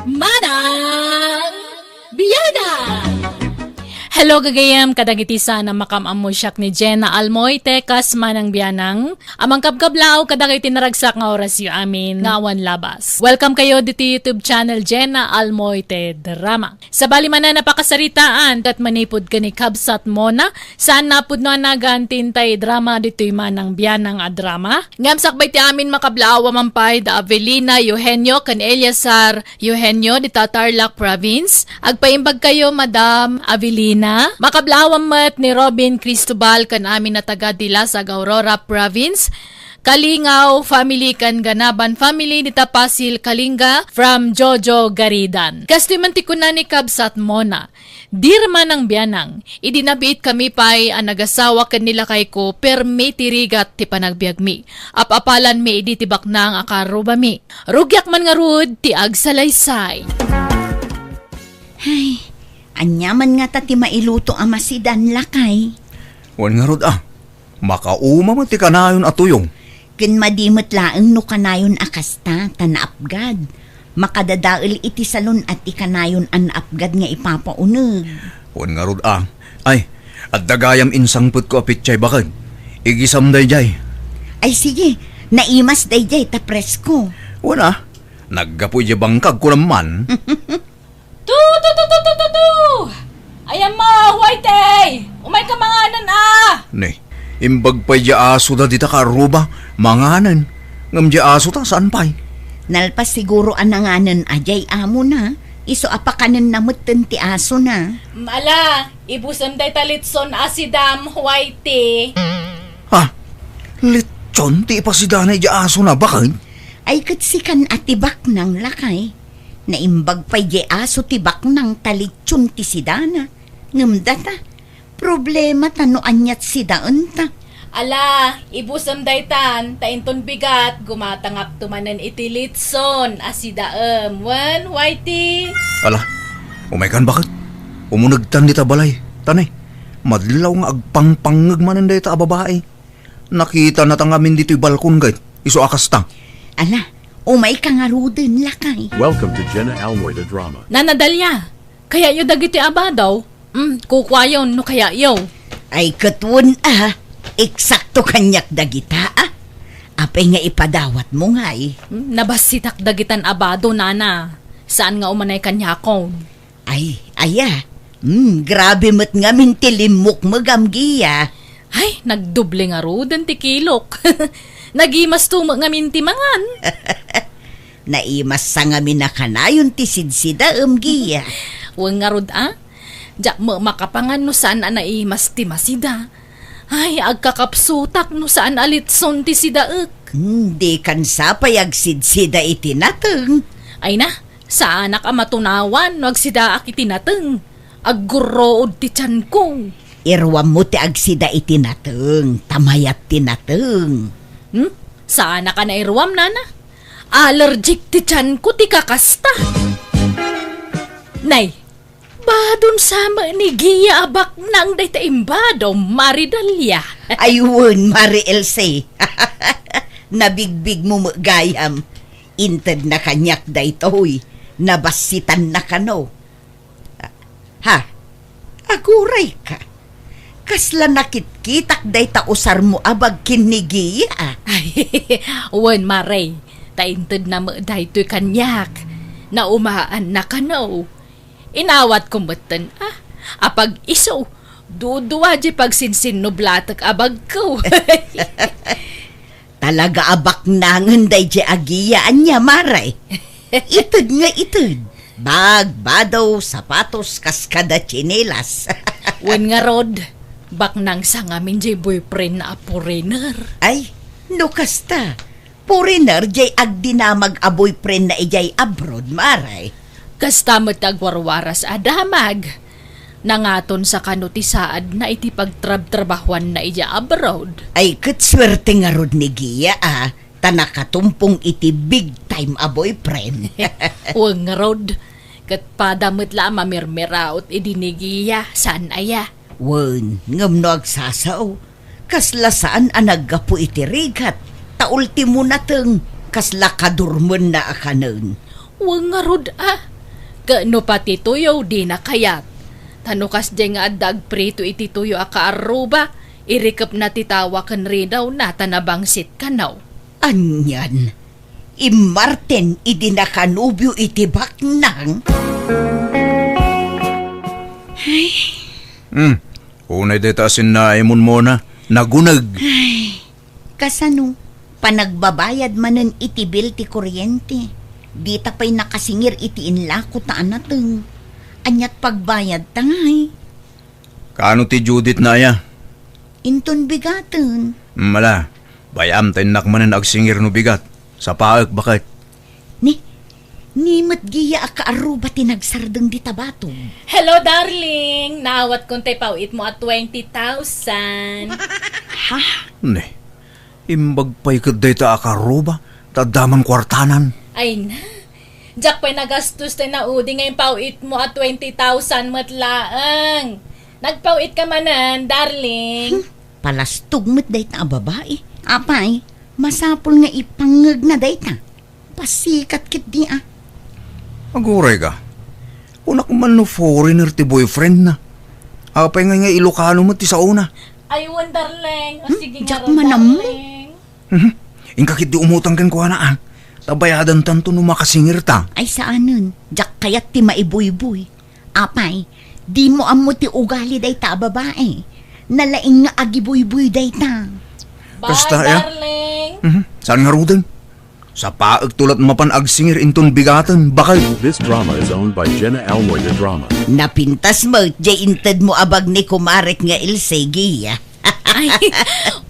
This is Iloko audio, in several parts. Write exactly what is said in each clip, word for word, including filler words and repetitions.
Manang Bianang! Hello, gagayem, kadagiti saan a makaam-ammo, siak ni Jenna Almoite, kas Manang Bianang. A mangkabkablaaw kadagiti naragsak nga orasyo amin nga awan labas. Welcome kayo ditoy YouTube channel Jenna Almoite Drama. Sabali manen a pakasaritaan, ket manipud ken ni Kabsat Mona, saan napudno a nagan ti intay drama ditoy Manang Bianang a drama. Ngem sakbay ti amin makablaaw a mampay da Avelina Eugenio ken Eleazar Eugenio dita Tarlac Province. Agpaimbag kayo, Madam Avelina. Makablaawan met ni Robin Cristobal ken amin a taga Dilasag, Aurora Province. Kalingaw family ken Ganaban family dita Pasil, Kalinga from Jojo Garidan. Kastoy man ti kuna ni Kabsat Mona, "Dear Manang Bianang, idi nabiit kami pay a nagasawa ken ni lakayko, permi ti rigat ti panagbiagmi. Ap-apalanmi idi ti baknang a karrubami. Rugiak man ngarud ti agsalaysay." Ay, ania man ngata ti mailuto a masidan, lakay? Wen ngarud a, makauma met ti kanayon a tuyo. Ken madi met laeng no kanayon a kasta, ta naapgad. Makadadael iti salon a ti kanayon a naapgad nga ipapauneg. Wen ngarud a. Ay, adda gayam insangpetko a petsay baked. Igisam daydiay. Ay, sige, naimas daydiay ta presko. Wen a, naggapu idiay bangkag kunam man. Tu, tu, tu, tu, tu, tu, tu! Ayan mo, Whitey! Umay ka manganan, a! Ne, imbag pay di aso da dita karruba, manganan. Ngem di aso ta, saan pay? Nalpas siguro a nanganan a diay amo na, isu a pakanen na metten ti aso na. Mala, ibusem dayta litson a sidam, Whitey. Ha? Litson ti ipasidana di aso na, bakit? Ay, ket sikan a ti baknang lakay. Naimbag pay di aso ti baknang ta litson ti sidana. Ngem data, problema ta no aniat sidaenta. Ala, ibusem daytan, ta inton bigat, gumatangakto manen iti litson a sidaem. Wen, Whitey? Ala, umay kan bakit? Umunegtan dita balay. Tanay, madlaw nga agpangpangngeg manen dayta a babai. Nakitana ta ngamin ditoy balkon, gayt. Isu a kasta. Ala, umay ka ngaruden, lakay. Welcome to Jenna Almoy the Drama. Nana Dalia, kayatyo dagiti abado? Mm, kukuayon no kayatyo. Ay, ket wen a, eksakto kaniak dagita, a. Apay nga ipadawatmo ngay? Mm, nabassitak dagitan abado, nana. Saan nga umanay kaniakon? Ay, aya. Hmm, grabe met ngamin ti limmukmegam, Gia. Ay, nagdoble ngaruden ti kilok. Nagimasto met ngamin ti mangan. Naimassa ngamin a kanayon ti sidsidaem, Gia. Wen ngarud a, diak met makapangan no saan a naimas ti masida. Ay, agkakapsutak no saan a litson ti sidaek. Hmm, dikan sapay agsidsida iti nateng. Ay na, saanak a matunawan no agsidaak iti nateng. Aggurruod ti tianko. Iruammo ti agsida iti nateng, ta mayat ti nateng. Hmm? Saanak a nairuam, nana? Allergic ti tianko ti kakasta. Nay, badon sa met ni Gia a baknang dayta imbado, Mari Dalia. Ay wen, Mari Else. Nabigbigmo met gayam. Intedna kaniak daytoy. Nabassitanna kano. Ha? Agurayka. Kasla nakitkitak dayta usarmo a bag ken ni Gia. Ay, wen, Mare. Ta intedna met daytoy kaniak. Naumaanna kano. Inawatko metten, a, a pag-isu, dudua di pagsinsinnublatek a bagko. Talaga a baknangen daydi a Gia ania, Mare. Ited nga ited. Bag, bado, sapatos, kas kada tsinelas. Wen ngarud, baknang sa ngamin di boyfriend na a foreigner. Ay, no kasta, foreigner jay agdinamag a boyfriend na idiay abroad, Mare. Kasta met ti agwarwaras a damag. Nangaton sa kano ti saad na iti pagtrabtrabahuan na idiay abroad. Ay, ket suerte ngarud ni Gia, a, ta nakatumpong iti big time a boyfriend. Wen ngarud, ket pada met la a mamirmiraot idi ni Gia, saan aya? Wen, ngem no agsasao, kasla saan a naggapu iti rigat, ta ultimo nateng, kasla kadurmenna a kanen. Wen ngarud a, Ket no pati tuyo, dina kayat. Ta no kasdiay nga adda agprito iti tuyo a kaarruba, irikepna ti tawa ken ridawna ta nabangsit kano. Anian, immarten idi nakanubio iti baknang? Ay. Hmm. Unay dayta a sinnaimon, Mona. Naguneg. Ay. Kasano? Panagbabayad manen iti bill ti kuryente. Dita pay nakasingir iti inlako ta a nateng. Aniat pagbayadta ngay? Kaano ti Judith na aya? Inton bigaten. Mala, bay-am ta innak manen agsingir no bigat. Sapaek, baket. Ni, ni met giya a kaarruba ti nagsardeng dita bato. Hello, darling! Naawatkon tay paw-itmo a twenty thousand. Ha? Ne, imbag pay ket dayta a kaarruba, ta adda man kuartanan. Ay na, diak pay nagastos tay naudi nga impaw-itmo a twenty thousand met laeng. Nagpaw-it ka manen, darling. Hmm, palastog met dayta a babai. Apay, masapul nga ipangngegna dayta. Pasikat ketdi a. Aguray ka. Kunak man no foreigner ti boyfriend na. Apay nga, nga Ilocano met ti saona? Ay, wen, darling. O, hmm, sige nga diak manammo, darling. Mhm. Inka ketdi umutang kenkuana, a. Ta bayadantanto no makasingirta. Ay, saanen. Diak kayat ti maibuybuy. Apay, dimo ammo ti ugali dayta a babae. Nalaing nga agibuybuy dayta. Bye, kasta, ya? Darling. Mhm. Saan ngaruden? Sapaekto lat mapan agsingir inton bigaten, bakay. This drama is owned by Jenna Almoy de Drama. Napintas met jay intedmo a bag ni kumarek nga Ilse, Gia. Ay,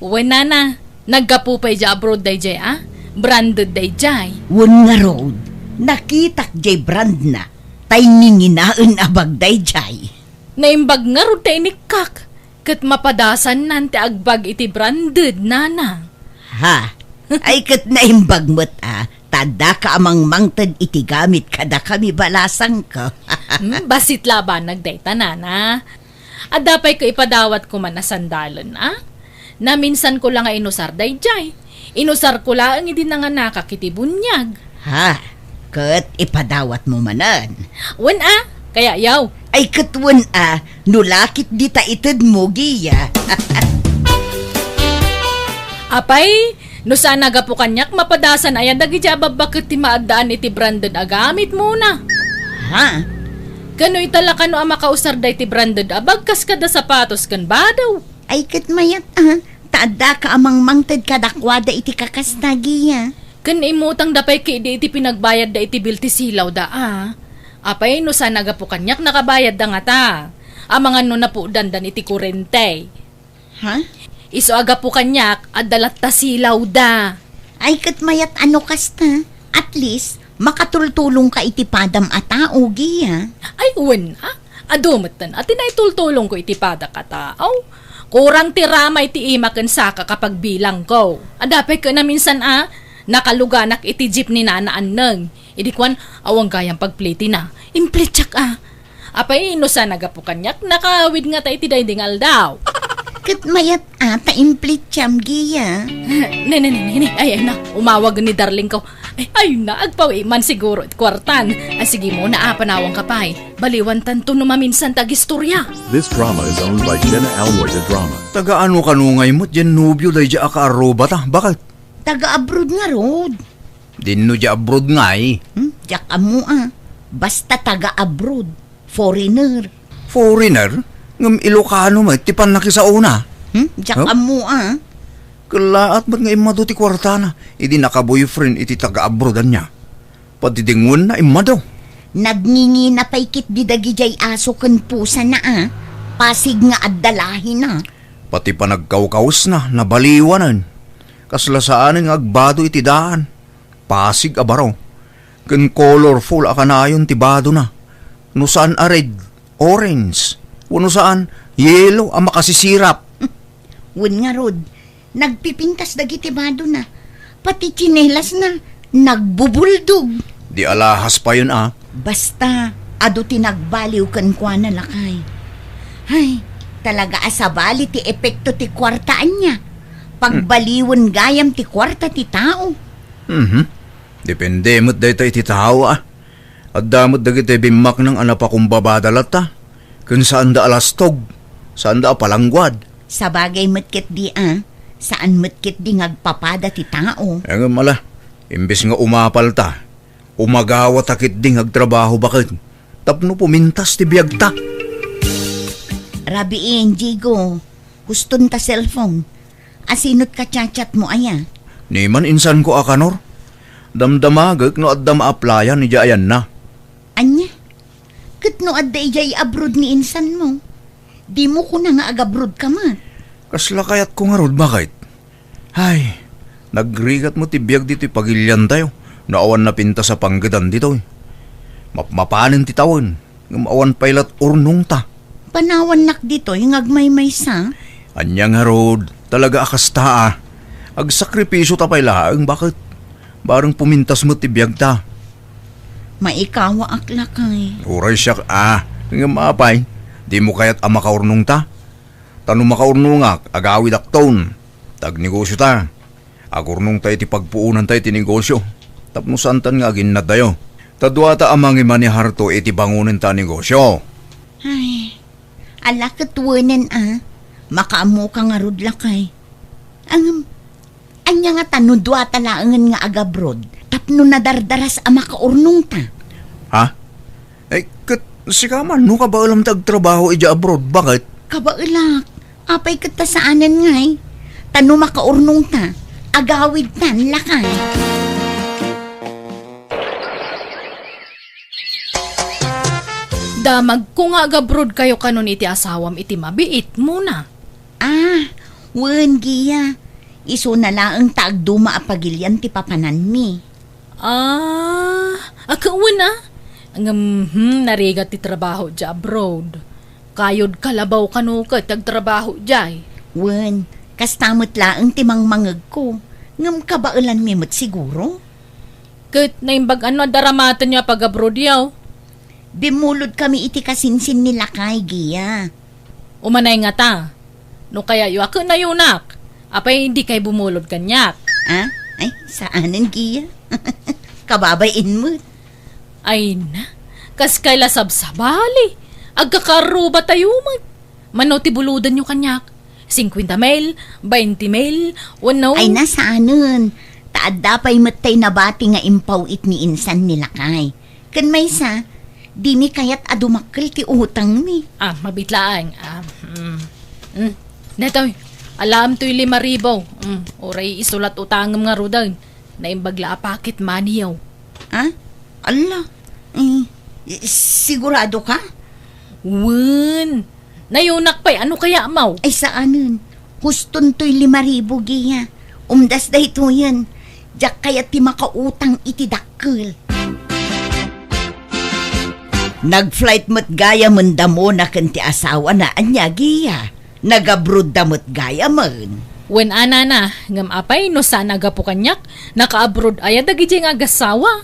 wen, nana. Naggapu pay jay abroad dayjay, a? Branded dayjay. Wen ngarud, nakitak jay brandna, tay nginginaen a bag dayjay. Naimbag ngarud ta inikkak, ket mapadasannan ti agbag iti branded, nana. Ha? Ay, ket naimbag met, a, ta addaka a mangmangted iti gamit kadakami balasangko. Hmm, bassit la a banag dayta, nana. Adda pay ket ipadawatko man a sandalen, a? Naminsanko la nga inusar dayjay. Inusarko laeng idi nanganakak iti buniag. Ha? Ket ipadawatmo manen? Wen a, kayatyo. Ay, ket wen a, no lakit dita itedmo, Gia. Apay, no saan a gapu kaniak, mapadasan aya dagiti a babbaket ti maaddaan iti branded a gamitmona? Ha? Ken no ita la kano a makausar dayta branded a bag kas kada sapatos ken bado? Ay, ket mayat a, ta addaka a mangmangted kadakuada iti kakasta, Gia. Ken immutangda pay ketdi iti pinagbayadda iti bill ti silawda a. Apay, no saan a gapu kaniak, nakabayadda ngata. Amangan no napudandan iti kurente. Ha? Isu a gapu kaniak, adda latta silawda. Ay, ket mayat a no kasta. At least, makatultulongka iti padam a tao, Gia. Ay, wen a. Adu metten a ti naitultulongko iti padak a tao. Kurang ti ramay ti ima ken saka a pagbilangko. Adda pay ket naminsan a, nakaluganak iti jeep ni Nana Anneng. Idi kuan, awan gayam pagplitina. Implitiak a. Apay, no saan a gapu kaniak, nakaawid ngata iti daydi nga aldaw. Ket mayat a ta implitiam, Gia. Ne, ne, ne, ne, ne. Ay, ay na, umawag ni darling ko. Ay, ay na, agpawi man siguro it kuartan. Ay, sige mo, naapanawang ka pay. Baliwantanto no maminsan ta agistorya. This drama is owned by Jenna Almoy de Drama. Taga ano kano ngay met diay nobio daydiay a kaarrubata? Baket? Taga abroad ngarud. Dinno diay abroad ngay? Hmm? Diak ammo a. Basta taga abroad. Foreigner. Foreigner? Ngem Ilocano met ti pannakisaona? Hmm? Diak ammo a. Kellaat met nga immadu ti kuartana idi naka-boyfriend iti taga-abroad ania. Pati dingwenna immadu. Nagngingina pay ketdi dagidiay aso ken pusana a. Pasig nga adda lahina. Pati panagkawkawesna, nabaliwanen. Kasla saanen nga agbado iti daan. Pasig a baro. Ken colorful a kanayon ti badona. No saan a red, orange. Wenno saan, yellow a makasisirap. Wen ngarud, nagpipintas dagiti badona. Pati tsinelasna, nagbubuldog. Di alahas payen a. Basta, adu ti nagbaliw kenkuana, lakay. Hay, talaga a sabali ti epekto ti kuarta ania. Pagbaliwen gayam ti kuarta ti tao. Mhm. Depende met dayta iti tao a. Adda met dagiti bimmaknang a napakumbabada latta, ken saanda a lastog, saanda a palangguad. Sabagay met ketdi a, saan met ketdi nga agpapada ti tao. Ngem ala, imbes nga umapalta, umagawata ketdi nga agtrabaho baket, tapno pumintas ti biagta. Rabiin, Jigo, huston ta cellphone. Asinot ka chat-chat mo aya? Ni man insanko a kanor. Damdamagek no adda ma-applyan idiay ayanna. Ania? Ket no adda idiay abroad ni insanmo, dimo kuna nga agabroad ka met? Kasla kayatko ngarud, baket? Ay, nagrigat met ti biag ditoy pagiliantayo no awan napintas a panggedan ditoy. Mapmapanen ti tawen, ngem awan pay lat urnongta. Panawannak ditoy nga agmaymaysa. Ania ngarud, talaga a kasta a. Agsakripisio ta pay laeng, baket? Bareng pumintas met ti biagta. Maikawaak, lakay. Uray siak a, ngem apay, dimo kayat a makaurnongta? Ta no makaurnongak, agawidakton. Ta agnegosio ta. Agurnongta iti pagpuonanta iti negosio. Tapno saantan nga aginnadtayo. Ta duata a mangimaneharto iti bangonenta a negosio. Ay, ala ket wenen a, makaammoka ngarud, lakay. Ngem, ania ngata no duata laengen nga agabroad tapno nadardaras a makaurnongta? Ha? Ay, ket sika man, no kabaelam ti agtrabaho idiay abroad, baket? Kabaelak. Apay ket ta saanen ngay? Ta no makaurnongta, agawidtan, lakay. Damagko nga agabroadkayo kanon iti asawam iti mabiit, Mona. Ah, wen, Gia. Isuna laeng ta agduma a pagilian ti papananmi. Ah, a, ket wen a. Ngem, hmm, narigat ti trabaho idiay abroad. Kayod kalabaw kano ket ti agtrabaho idiay. Wen, kasta met laeng ti mangmangegko. Ngem kabaelanmi met siguro. Ket naimbag-an no adda ramatenyo a pag-abroadyo? Bimmulodkami iti kasinsin ni lakay, Gia. Umanay ngata. No kayatyo a ket nayunak, apay dikay bumulod kaniak? Ah? Ay, saanen, Gia. Kababay-in met. Ay na, kaskay la sabsabali. Agkakaarrubatayo met. Mano ti bulodenyo kaniak? Singkuenta mil, baynte mil, wenno? Ay na, saanen. Ta adda pay met tay nabati nga impaw-it ni insan ni lakay. Ken maysa, dimi kayat a dumakkel ti utangmi. Ah, mabiit laeng. Ah, mm. Mm. Daytoy, alaem toy lima ribu. Mm, uray isu lat utangem ngaruden. Naimbag la a pocket money-yo. Ah? Alla. Eh, sigurado ka? Wen. Nayunak pay, ano kaya, maw? Ay, saanen. Huston toy lima ribu, Gia. Umdas daytoyen. Diak kayat ti makautang iti dakkel. Nag-flight met gayam da Mona ken ti asawana, ania, Gia? Nag-abroad da met gayamen. Wen a, nana, ngem apay no saan a gapu kaniak, naka-abroad aya dagidiay nga agassawa?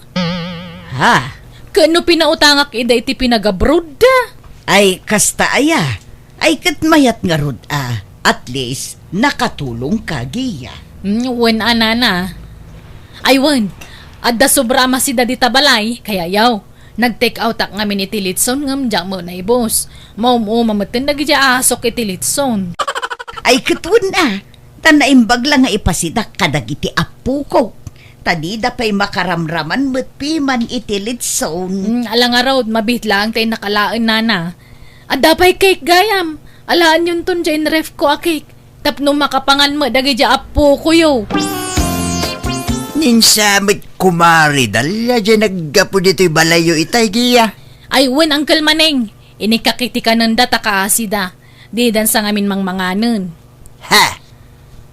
Ha? Ket no pinautangak ida iti pinag-abroad da? Ay, kasta aya. Ay, ket mayat ngarud a. At least, nakatulongka, Gia. Hmm, wen a, nana. Ay, wen. Adda sobra a masida dita balay, kaya yaw. Nag-take outak ngamin iti litson ngem diak met naibus. Maum-uma metten dagiti aasok iti litson. Ay, ket wen a. Ta naimbag la nga ipasidak kadagiti appokok. Ta dida pay makaramraman met piman iti litson. Hmm, ala ngarud, mabiit laeng tay nakalaen, nana. Adda pay cake gayam. Alaenyonton diay inrefko a cake. Tapno makapangan met dagiti appokoyo. Ninsa met, kumare Dalia, diay naggapu ditoy balayyo itay, Gia? Ay, wen, Uncle Maneng. Inikak iti kanenda ta kaasida. Didan sa ngamin mangmanganen. Ha?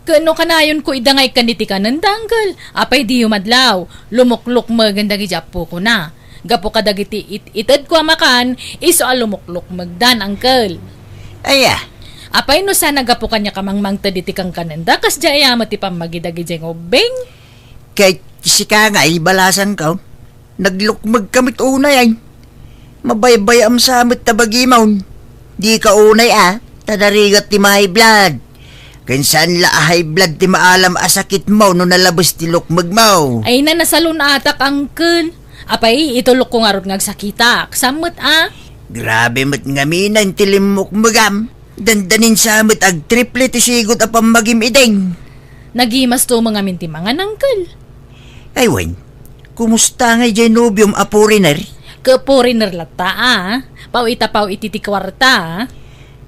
Ket no kanayonko ida nga ikkan iti kanenda, Uncle, apay diyo madlaw, lumuklukmegen dagiti appokona. Gapu kadagiti it-itedko a makan, isu a lumuklukmegdan, Uncle. Aya? Apay no saan a gapu kaniak a mangmangted iti kankanenda, kasdiay aya met ti pammagi dagiti nga ubbing? Ket sika nga, ay, balasanko. Naglukmegka met unay, ay. Mabaybayam sa met ta bagimon. Dika unay a, ta narigat ti ma-high blood. Ken saan la a high blood ti maalam a sakitmo no nalabes ti lukmegmo. Ay na, nasalun-atak, Uncle. Apay, itulokko ngarud nga agsakitak. Saan met a? Grabe met ngamin ti limmukmegam. Dandanin sa met agtriple ti sigud a pammagim ideng. Nagimasto met ngamin ti mangan, uncle. Ay wen, kumusta ngay jay nobiom a foreigner? Ket foreigner latta a. Paw ita paw iti ti kuarta.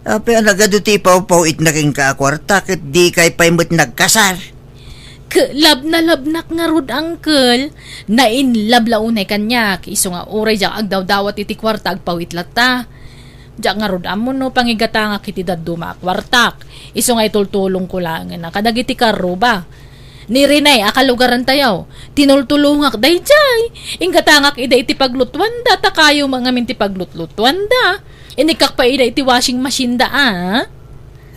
Apay a nagadu ti ipawpaw-itna kenka a kuarta ket dikay pay met nagkasar? Ket labnalabnak ngarud, uncle. Nainlab la unay kaniak, isu nga uray diak agdawdawat iti kuarta agpaw-it latta. Diak ngarud ammo no pangigatangak iti dadduma a kuartak. Isu nga itultulongko laengen a kadagiti karruba. Ni Rene a kalugarantayo, tinultulongak daydiay. Inggatangak ida iti paglutuanda, ta kayo met ngamin ti paglutlutuanda. Inikkak pay ida iti washing machine da a.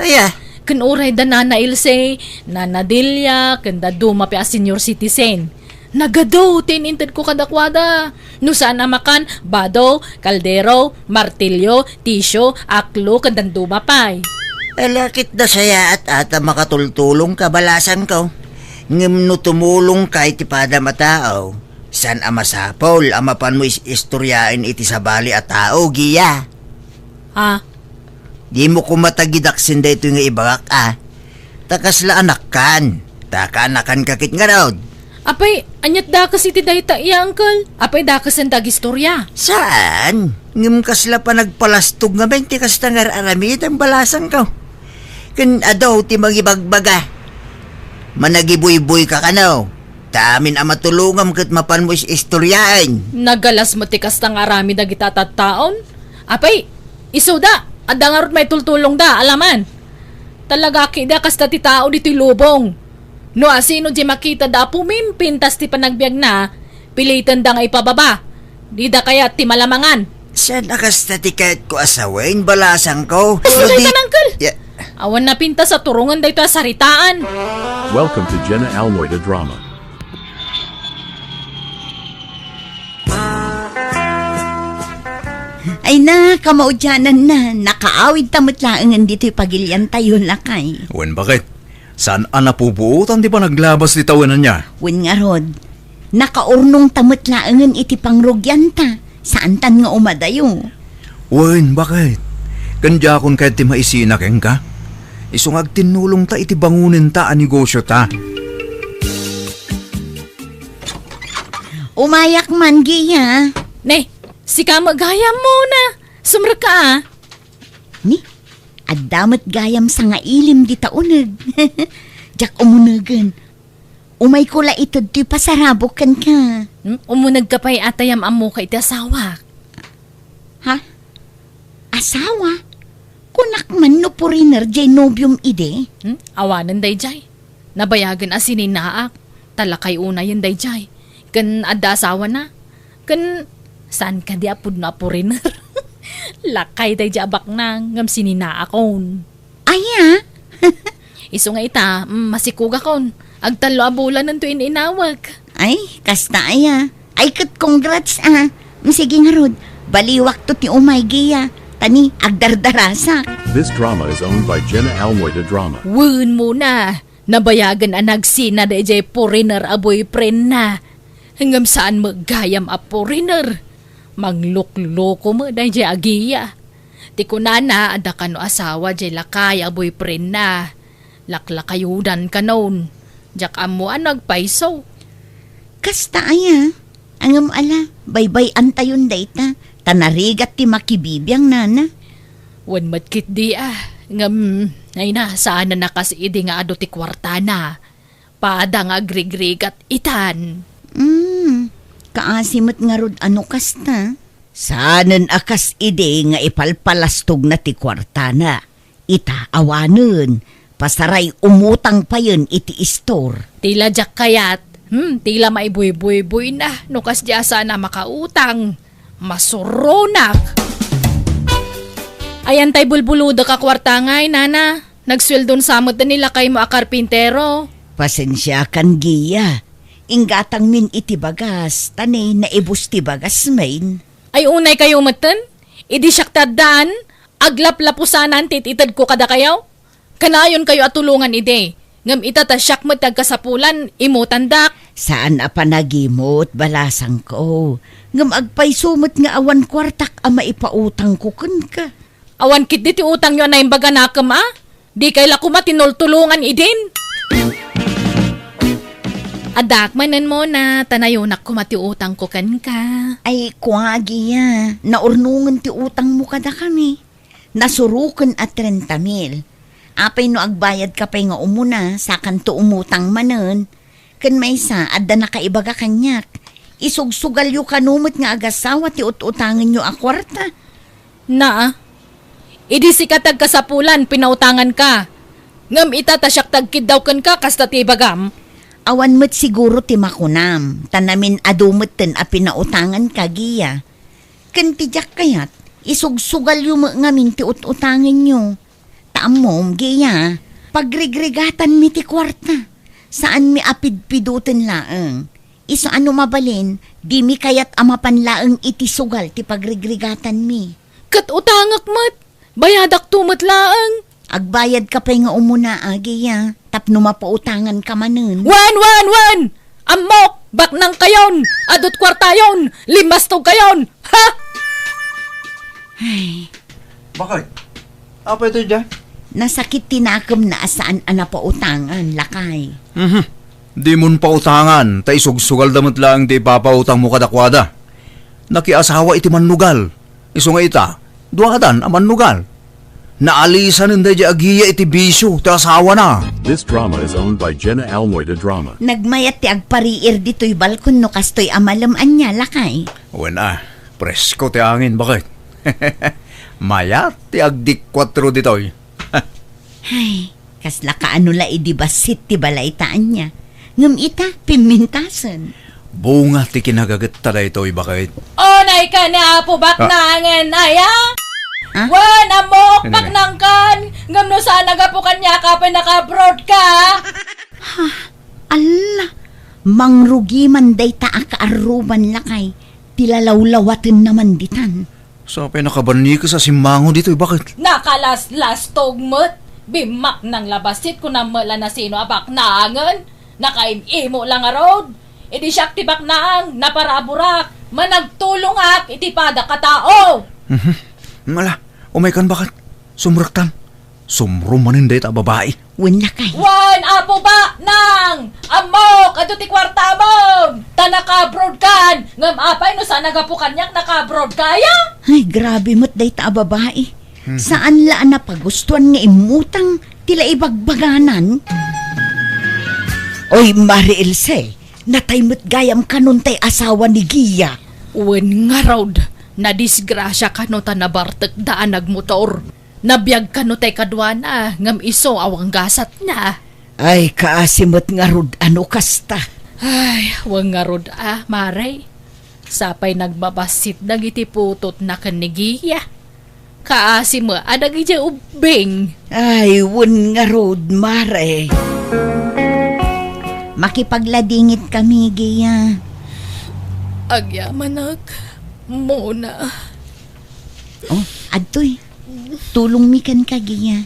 Aya. Ken uray da Nana Ilse, Nana Delia, ken dadduma pay a senior citizen. Nagadu ti inintedko kadakuada. No saan a makan, bado, kaldero, martilyo, tisyo, aklo, ken dadduma pay. Ala, ket nasayaat a ta makatultulongka, balasangko. Ngem no tumulongka iti padam a tao, saan a masapul a mapanmo is-istoriaen iti sabali a tao, Gia. Ha? Dimo koma tagidaksen daytoy nga ibagak a. Ta kasla anakkan. Ta kaanakanka ket ngarud. Apay, aniat dakes iti dayta iya, uncle? Apay, dakesen ti agistoria? Saan? Ngem kasla panagpalastog ngamin ti kasta nga ar-aramidem, balasangko. Ken adu ti mangibagbaga. Managibuyboyka kano. Ta amin a matulongam ket mapanmo is-istoriaen. Nagalas met ti kasta nga aramid dagita tattaon. Apay, isuda, adda ngarud maitultulongda, alaman. Talaga ki da kasta ti tao ditoy lubong. No asino di makita da a pumimpintas ti panagbiagna, pilitenda nga ipababa. Dida kayat ti malamangan. Saan a kasta ti kayatko a sawen, balasangko? Ay, no di daytan, uncle! Ya- Awan napintas a turongen daytoy a saritaan. Welcome to Jenna Almoy the Drama. Ay na, kamaudianan na, nakaawid ta met laengen ditoy pagiliantayo, lakay. Wen, baket? Saan a napupuotan ti panaglabas ti tawenanna? Wen ngarud, nakaurnong ta met laengen iti pangrugianta, saantan nga umadayo. Wen, baket? Ken diakon kayat ti maisina kenka? Isu nga agtinnulongta iti bangonenta a negosiota. Umayak man, Gia. Ne, sika met gayam, Mona. Sumrekka a. Ni, adda met gayam sangailim dita uneg. Diak umunegen. Umayko la ited ti pasarabok kenka. Hmm? Umunegka pay a ta yam-ammoka iti asawak. Ha? Asawa? Kunak man no foreigner jay nobiom idi? Hmm? Awanen dayjay. Nabayagen a sininaak, ta lakay unayen dayjay. Ken adda asawana. Ken saan kadi a pudno a foreigner? Lakay dayjay a baknang ngem sininaakon. Aya? Isu nga ita, mm, masikugakon. Agtallo a bulanento in-inawek. Ay, kasta aya. Ay, ket congrats, ah. Mm, sige ngarud, baliwakto ti umay, Gia. Ta ni, agdardarasak. This drama is owned by Jenna Almoy de Drama. Wen, Mona, nabayagen a nagsina dayjay foreigner a boyfriendna. Ngem saan met gayam a foreigner. Manglukloko met dayjay a Gia. Ti kunana, adda kano asawa jay lakay a boyfriendna. Laklakayodan kanon. Diak ammo a no agpayso. Kasta aya? Ngem ala, baybay-antayon dayta, ta narigat ti makibibiang, nana. Wen met ketdi a, ngem, ay na, saan a kas idi nga adu ti kuartana. Pada nga agrigrigat itan. Hmm, kaasi met ngarud a no kasta. Saanen a kas idi nga ipalpalastogna ti kuartana. Ita awanen, pasaray umutang payen iti istor. Ti la diak kayat, hmm, ti la maibuybuyboyna, no kasdi a saan a makautang. Masuronak! Ayan tay bulbuludek a kuarta ngay, nana. Nagsueldon sa met ni lakaymo a karpintero. Pasensiakan, Gia. Inggatangmin iti bagas, ta ni naibus ti bagasmin. Ay, unay kayo metten? Idi siak ti addaan, aglaplapusanan ti it-itedko kadakayo? Kanayon kayo a tulongan idi. Ngem ita ta siak met ti agkasapulan, imutandak. Saan a panagimut, balasangko. Ngem agpayso met nga awan kuartak a maipautangko kenka. Awan ketdi ti utangyo a naimbaganakem a? Dikay la koma tinultulongan idin. Addaak manen, Mona, ta nayonak koma ti utangko kenka. Ay, kua, Gia, naurnongen ti utangmo kadakami. Nasuroken a trenta mil. Apay no agbayadka pay nga umuna, sakanto umutang manen? Ken maysa, adda nakaibaga kaniak. Isugsugalyo kano met nga agassawa ti ut-utangenyo a kuarta. Naa, idi sika ti agkasapulan, pinautanganka. Ngem ita ta siak ti agkiddaw kenka, kasta ti ibagam. Awan met siguro ti makunam, ta namin-adu metten a pinautanganka, Gia. Ken ti diak kayat, isugsugalyo met ngamin ti ut-utangenyo. Ta ammom, Gia, pagrigrigatanmi ti kuarta. Saanmi a pidpiduten laeng. Isu a no mabalin, dimi kayat a mapan laeng iti sugal ti pagrigrigatanmi. Ket utangek met, bayadakto met laeng. Agbayadka pay nga umuna, Gia, tapno mapautanganka manen. Wen, wen, wen! Ammok, baknangkayon! Adu't kuartayon! Limmastogkayon! Ha? Ay. Bakit? Apay ito dyan? Nasakit ti nakemna a saan a napautangan, lakay. Mhm. Dimon pautangan, ta isugsugalda met laeng ti ipapautangmo kadakuada. Nakiasawa iti mannugal. Isu nga ita, duadan a mannugal. Naalisanen daydi a Gia iti bisio ti asawana. This drama is owned by Jenna Almoy de Drama. Nagmayat ti agpariir ditoy balkon no kastoy a malem ania, lakay. Wen a, presko ti angin, bakit? Mayat ti agdikuatro ditoy. Ay, kasla kaano la idi bassit ti balayta ania. Ngem ita, pimmintasen. Bunga ti kinagagetta daytoy, bakit? Unayka ni Apo Baknangen, aya? Ah? Wen, ammok, baknangkan. Ngem no saan a gapu kaniak, apay naka-abroad ka? Ha? Alla, mangrugi man dayta a kaarruban, lakay. Ti lalawlawatenna man ditan. Sapay nakabannikes a simmango ditoy, bakit? Nakalaslastog met. Bimmaknang la bassit, kunam met la nasino a baknangen. Nakaim-imo la ngarud. Idi siak ti baknang, naparaburak. Managtulongak iti padak a tao. Mhm. Ala, umaykan, bakit? Sumrektan. Sumro manen dayta a babai. Wen, lakay. Wen, Apo Baknang! Ammok, adu ti kuartamon! Ta naka-abroad kan! Ngem apay no saan a gapu kaniak naka-abroad ka, aya? Ay, grabe met dayta a babai. Mhm. Saan la a napagustuan nga immutang ti la ibagbaganan? Oy, Mare Ilse, natay met gayam kanon tay asawa ni Gia. Wen ngarud, nadisgrasia kano ta nabartekda a nagmotor. Nabiag kano tay kaduana, ngem isu awan gasatna. Ay, kaasi met ngarud a no kasta. Ay, wen ngarud a, Mare. Sapay nagbabassit dagiti putotna ken ni Gia. Kaasi met a dagidiay ubbing. Ay, wen ngarud, Mare. Makipagladingitkami, Gia. Agyamanak, Mona. Oh, adtoy. Tulongmi kenka, Gia.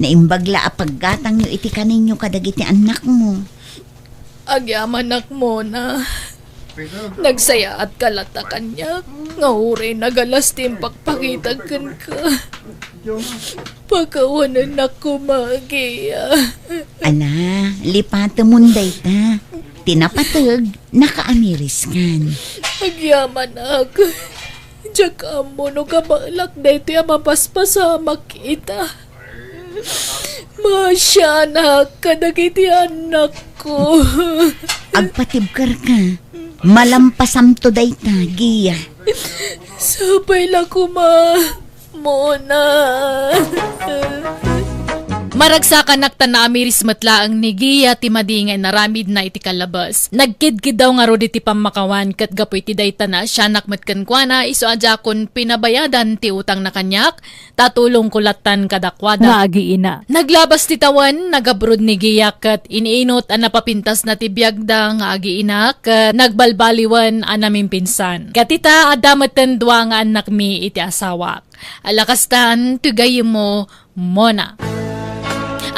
Naimbag la a paggatangyo iti kaninyo kadagiti annakmo. Agyamanak, Mona. Nagsayaatka latta kaniak nga uray nagalas ti impakpakitag kenka. Pakawanennak koma, Gia. Ana, lipatemon dayta. Ti napateg, nakaamiriskan. Agyamanak. Diak ammo no kabaelak daytoy a mapaspasamak ita. Maasianak kadagiti annakko. Agpatibkerka. Malampasamto dayta, Gia. Sapay la koma, Mona. Maragsakanak ta naamiris met laeng ni Gia ti madi nga inaramidna iti kalabas. Nagkidkiddaw ngarud iti pammakawan ket gapu iti dayta naasianak met kenkuana, isu a diakon pinabayadan ti utangna kaniak, ta tulongko lattan kadakuada nga agiina. Naglabas ti tawen, nagabroad ni Gia ket iniinut a napapintasna ti biagda nga agiina ket nagbalbaliwen a namimpinsan. Ket ita, adda metten dua nga annakmi iti asawak. Ala kastan, ti gayyemmo, Mona.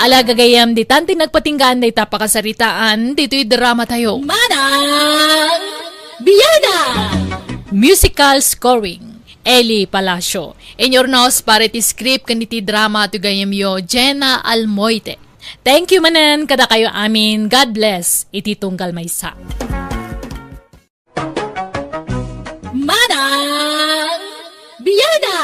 Ala gagayyem, ditan ti nagpatinggaan dayta pakasaritaan ditoy drama tayo. Manang Biana! Musical scoring, Eli Palacio. Inurnos para iti script ken iti drama ti gayyemyo, Jenna Almoite. Thank you manen kadakayo amin. God bless iti tunggal maysa. Manang Biana!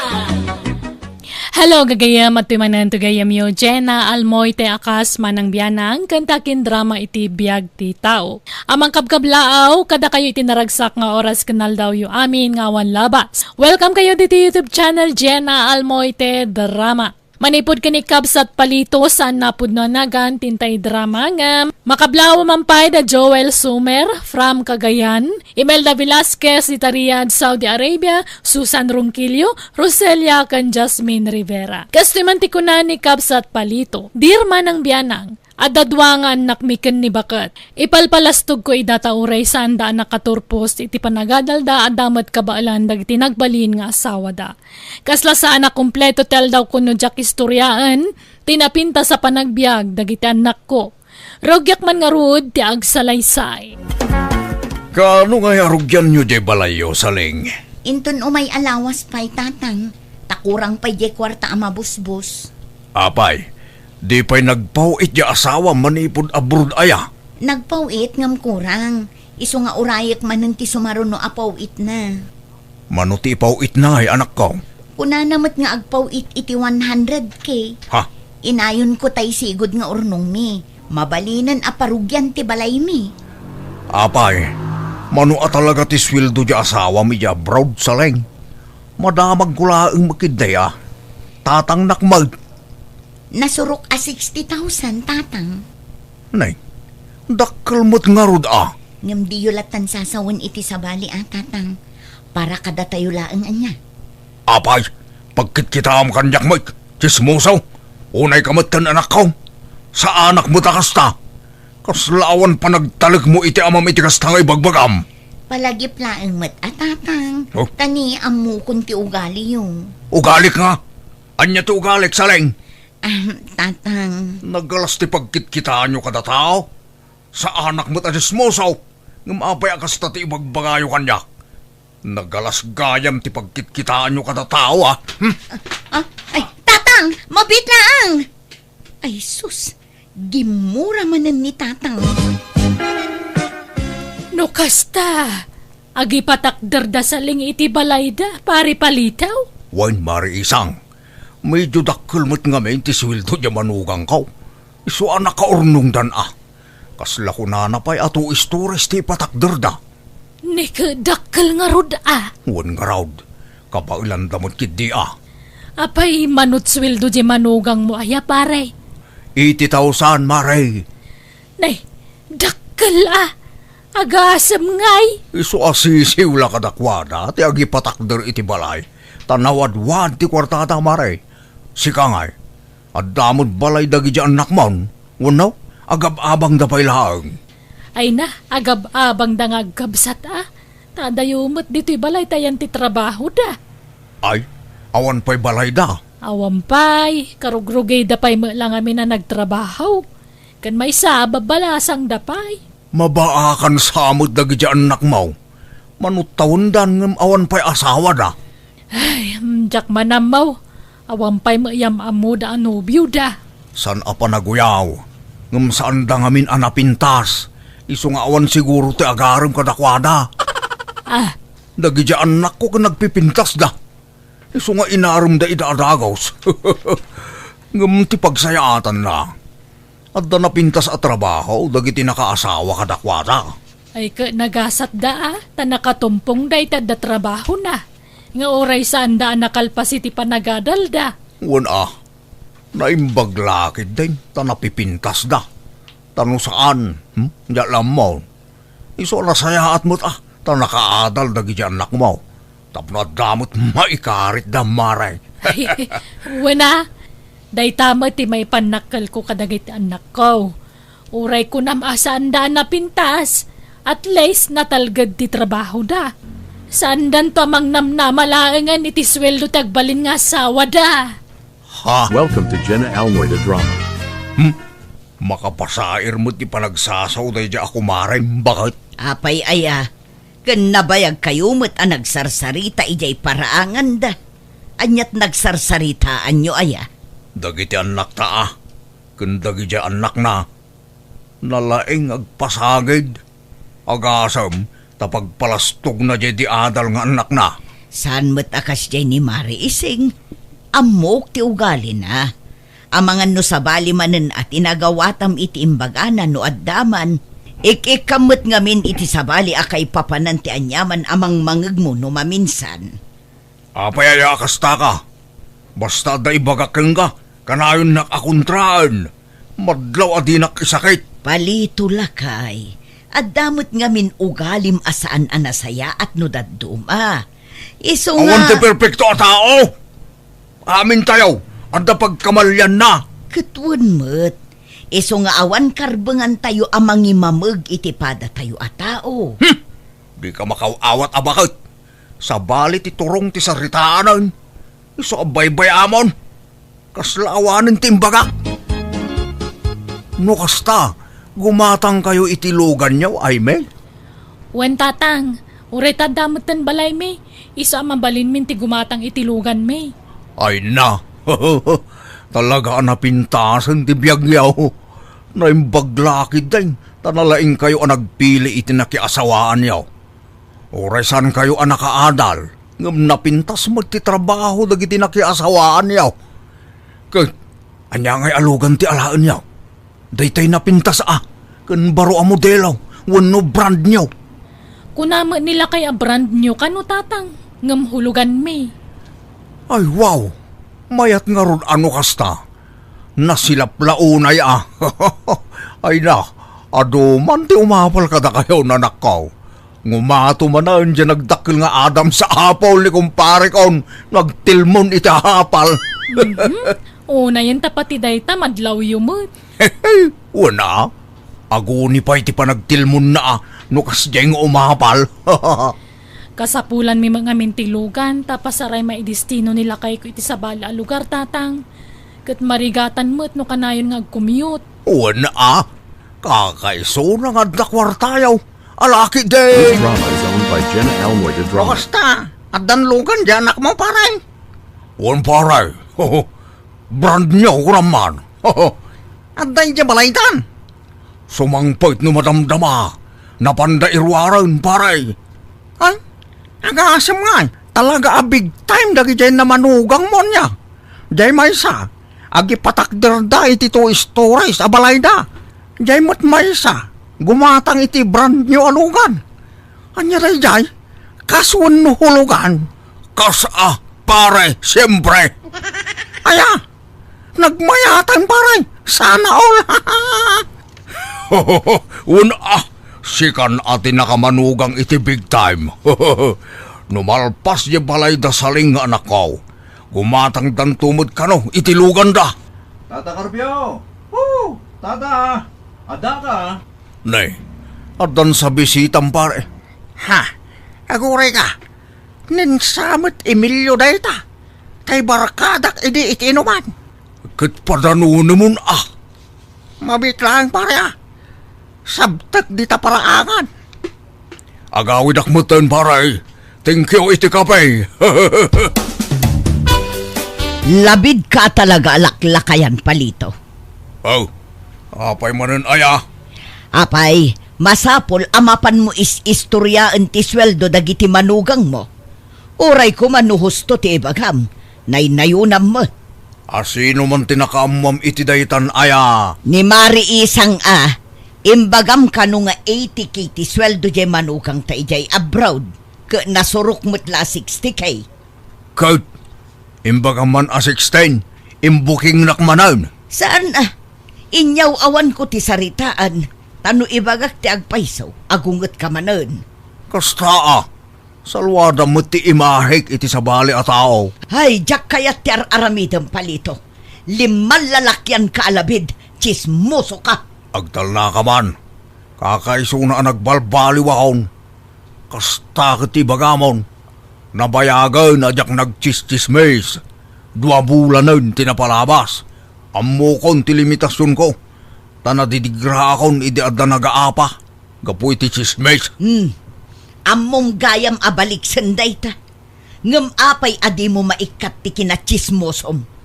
Hello, gagayyem, adtoy manen ti gayyemyo, Jenna Almoite, a kas Manang Bianang, ken ta kin drama iti biag ti tao. A mangkabkablaaw kadakayo iti naragsak nga oras ken aldawyo amin nga awan labas. Welcome kayo diti YouTube channel, Jenna Almoite Drama. Manipud ken ni Kabsat Palito, saan a pudno a nagan ti intay drama ngem makablaaw man pay da Joel Sumer from Cagayan, Imelda Velasquez dita Riyadh, Saudi Arabia, Susan Ronquillo, Roselia ken Jasmine Rivera. Kastoy man ti kuna ni Kabsat Palito, Dear Manang Bianang, adda dua nga annakmi ken ni baket. Ipalpalastogko ida ta uray saanda a nakaturpos iti panagadalda, adda met kabaelan dagiti nagbalin nga asawada. Kasla saan a kompleto ti aldawko no diak istoriaen ti napintas a panagbiag dagiti annakko. Rugiak man ngarud ti agsalaysay. Kaano ngay a rugianyo diay balayyo, Saling? Inton umay a lawas pay, Tatang, ta kurang pay diay kuarta a mabusbos. Apay, di pay nagpaw-it diay asawam manipud abroad aya? Nagpaw-it ngem kurang. Isu nga urayek manen ti sumaruno a paw-itna. Mano ti ipaw-itna ngay, anakko? Kunana met nga agpaw-it iti one hundred K. Ha? Inayonko tay sigud nga urnongmi. Mabalinen a parugian ti balaymi. Apay, mano a talaga ti sueldo diay asawam idiay abroad, Saling? Madamagko laeng met ketdi a. Tatangnak met. Nasurok a sixty thousand, Tatang. Nay, dakkel met ngarud a. Ngem diyo lattan sasawen iti sabali a, Tatang. Para kadatayo laeng ania. Apay, pagkitkitaam kaniak met, tsismoso. Unayka metten, anakko. Saanak met a kasta. Kasla awan panagtalekmo iti amam iti kasta nga ibagbagam. Palagip laeng met a, Tatang. Oh? Ta ni ammokon ti ugaliyo. Ugalik nga? Ania ti ugalik, Saling? Ahem, Tatang. Nagalas ti pagkitkitaanyo kada tao. Saanak met a tsismoso. Ngem apay a kasta ti ibagbagayo kaniak? Nagalas gayam ti pagkitkitaanyo kada tao, a. Hmm? Ah, ay, Tatang! Mabiit laeng! Ay, sus! Gimmura manen ni Tatang. No kasta, agipatakderda Saling iti balayda, Pare Palito? Wen, Mare Isang. Medio dakkel met ngamin ti sueldo diay manugangko. Isu a nakaurnongdan a. Kasla kunana pay a two stories ti ipatakderda. Ni ket dakkel ngarud a. Wen ngarud, kabaelanda met ketdi a. Apay, mano ti sueldo diay manugangmo aya, pare? Eighty thousand, Mare. Nay, dakkel a. Agasem ngay. Isu a sisiw la kadakuada ti agipatakder iti balay. Ta nawadwad ti kuartada, Mare. Sika ngay, adda met balay dagiti annakmon, wenno agab-abangda pay laeng? Ay na, agab-abangda nga agkabsat a. Ta adayo met ditoy balay ta ayan ti trabahoda. Ay, awan pay balayda? Awan pay, karugrugida pay met la ngamin a nagtrabaho. Ken maysa, babbalasangda pay. Mabaakan sa met dagiti annakmo. Mano ti tawendan ngem awan pay asawada? Ay, mm, diak man ammo. Awan pay met yam-ammoda a nobioda. Saan a panaguyaw, ngem saanda ngamin a napintas. Isu nga awan siguro ti agarem kadakuada. Ah. Dagiti annakko ket nagpipintasda. Isu nga inaremda ida a dagus. Ngem ti pagsayaatanna, adda napintas a trabaho dagiti nakaasawa kadakuada. Ay ket nagasatda a, ta nakatumpongda iti adda trabahona, nga uray saanda a nakalpas iti panagadalda. Wen a, naimbag la ketdin ta napipintasda. Ta no saan, hmm, diak la ammo. Isu a nasayaat met a, ta nakaadal dagiti annakmo. Tapno adda met maikaritda, Mare. Wen a, dayta met ti maipannakkelko kadagiti annakko. Uray kunam a saanda a napintas, at least natalged ti trabahoda. Saandanto a mangnamnama laengen iti sueldo ti agbalin nga asawada. Ha? Welcome to Jenna Almoy the Drama. Hmm? Makapasair met ti panagsasao daydiay a kumarem, baket? Apay aya, ken nabayagkayo met a nagsarsarita idiay paraanganda. Aniat nagsarsaritaanyo aya? Dagiti annakta a, ken dagidiay annakna, nalaing agpasagid. Agasem ta pagpalastogna diay di adal nga annakna. Saan met a kasdiay ni Mari Ising. Ammok ti ugalina. Amangan no sabali manen a tinagawatam iti imbagana no adda man. Ik-ikkam met ngamin iti sabali a kaipapanan ti aniaman a mangmangegmo no maminsan. Apay aya a kastaka? Basta adda ibagak kenka, kanayonnak a kontraen. Madlaw a dinak isakit. Palito, lakay. Adda met ngamin ugalim a saan a nasayaat no dadduma. Isu nga awan ti perpekto a tao. Amintayo, adda pagkamalianna. Ket wen met. Isu nga awan karbengantayo a mangimameg iti padatayo a tao. Hmm! Dika makaw-awat a baket. Sabali ti turong ti saritaanen. Isu a baybay-amon. Kasla awanen ti imbagak. No kasta, gumatangkayo iti luganyo, Aimee? Wen, Tatang. Uray ta adda metten balaymi. Isu a mabalinmin ti gumatang iti luganmi. Ay na. Talaga a napintasen ti biagyo. Naimbag la ketdin, ta nalaingkayo a nagpili iti nakiasawaanyo. Uray saankayo a nakaadal, ngem napintas met ti trabaho dagiti nakiasawaanyo. Ket ania ngay a lugan ti alaenyo? Daytay napintas a, ken baro a modelo, wenno brand new. Kuna met ni lakay a brand new kano, Tatang, ngem huluganmi. Ay, wow! Mayat ngarud a no kasta. Nasilap la unay a. Ay na, adu man ti umapal kadakayo, nanakko. Ngumato manen diay nagdakkel nga Adam's apple ni kumpareko, nagtilmon iti apal. Mhm. Unayen ta pati dayta madlawyo met. Wen a, aguni pay ti panagtilmonna a no kasdiay nga umapal. Kasapulanmi met ngamin ti lugan ta pasaray maidestino ni lakayko iti sabali a lugar, Tatang. Ket marigatan met no kanayon nga agcommute. Wen a, kakaisuna nga adda kuartayo. Alaki di. This drama is owned by Jenna Elmoy de Drama. O kasta, addan lugan di anakmo, pare? Wen, pare. Brand new, kunaman. Adda idiay balaydan. Sumangpet no madamdama, napanda iruaren, pare. Ay, agasem ngay, talaga a big time dagidiay a manugangmo ania. Diay maysa, agipatakderda iti two stories a balayda. Diay met maysa, gumatang iti brand new a lugan. Ania daydiay? Kas wenno hulugan? Kas a, pare, siempre. Aya, nagmayatan, pare. Sana all. Wen a, sikan a ti nakamanugang iti big time. No malpas diay balayda, saling nga anakko, gumatangdanto met kano iti luganda. Tata Carpio! Woo! Tata! Addaka? Ne, addan sa bisitam, pare. Ha? Aguray ka? Ni sa met Emilio dayta. Tay barkadak idi iti inuman. Ket padanunemon a. Mabiit laeng, pare, a. Sabtek dita paraangan. Agawidak metten, pare. Thank you iti kape. Labidka a talaga a laklakayan, Palito. Oh, apay manen aya? Apay, masapul a mapanmo is-istoriaen ti sueldo dagiti manugangmo. Uray koma no husto ti ibagam, naynayonam met. A sino man ti nakaammoam iti daytan aya? Ni Mari Isang a, imbagam kano nga eighty K ti sueldo diay manugangta idiay abroad, ket nasurok met la a sixty K. Ket imbagam man a sixteen, imbukingnak manen. Saan a? Inyaw-awanko ti saritaan, ta no ibagak ti agpayso, agungetka manen. Kasta a, saluadam met ti imahek iti sabali a tao. Hay, diak kayat ti ar-aramidem, Palito. Limmalalakianka a labid, tsismosoka. Agtalnaka man. Kakaisuna a nagbalbaliwakon. Kasta ket ti ibagamon. Nabayagen a diak nagtsistsismis. Dua bulanen ti napalabas. Ammokon ti limitasionko, ta nadidigraakon idi adda nagaapa gapu iti tsismis. Hmm. Ammom gayam a baliksen dayta. Ngem apay a dimo maikkat ti kinatsismosom?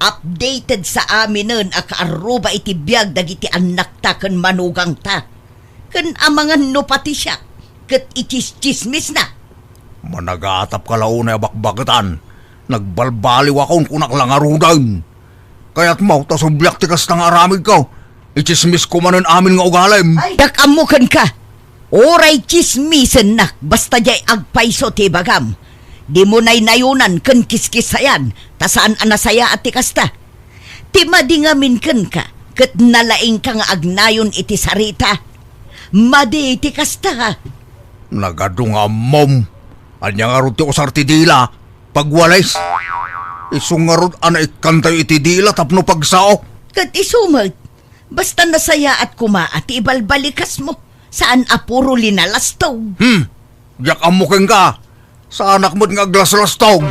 Updated sa aminen a kaarruba iti biag dagiti annakta ken manugangta. Ken amangan no pati siak ket itsistsismisna. Managatapka la unay a bakbaketan. Nagbalbaliwakon, kunak la ngaruden. Kayatmo ta subliak ti kasta nga aramidko? Itsismisko manen amin nga ugalim. Ay, dak-ammo kenka. Uray tsismisennak, basta diay agpayso ti ibagam. Dimo naynayonan ken kiskisayan, ta saan a nasayaat ti kasta. Ti madi ngamin kenka, ket nalaingka nga agnayon iti sarita. Madi ti kasta. Nagadu nga ammom. Ania ngarud ti usar ti dila? Pagwalis. Isu ngarud a naikkantayo iti dila tapno pagsao. Ket isu met, basta nasayaat koma a ti ibalbalikasmo, saan a puro linalastog. Hmm, diak ammo kenka. Saanak met nga aglaslastog.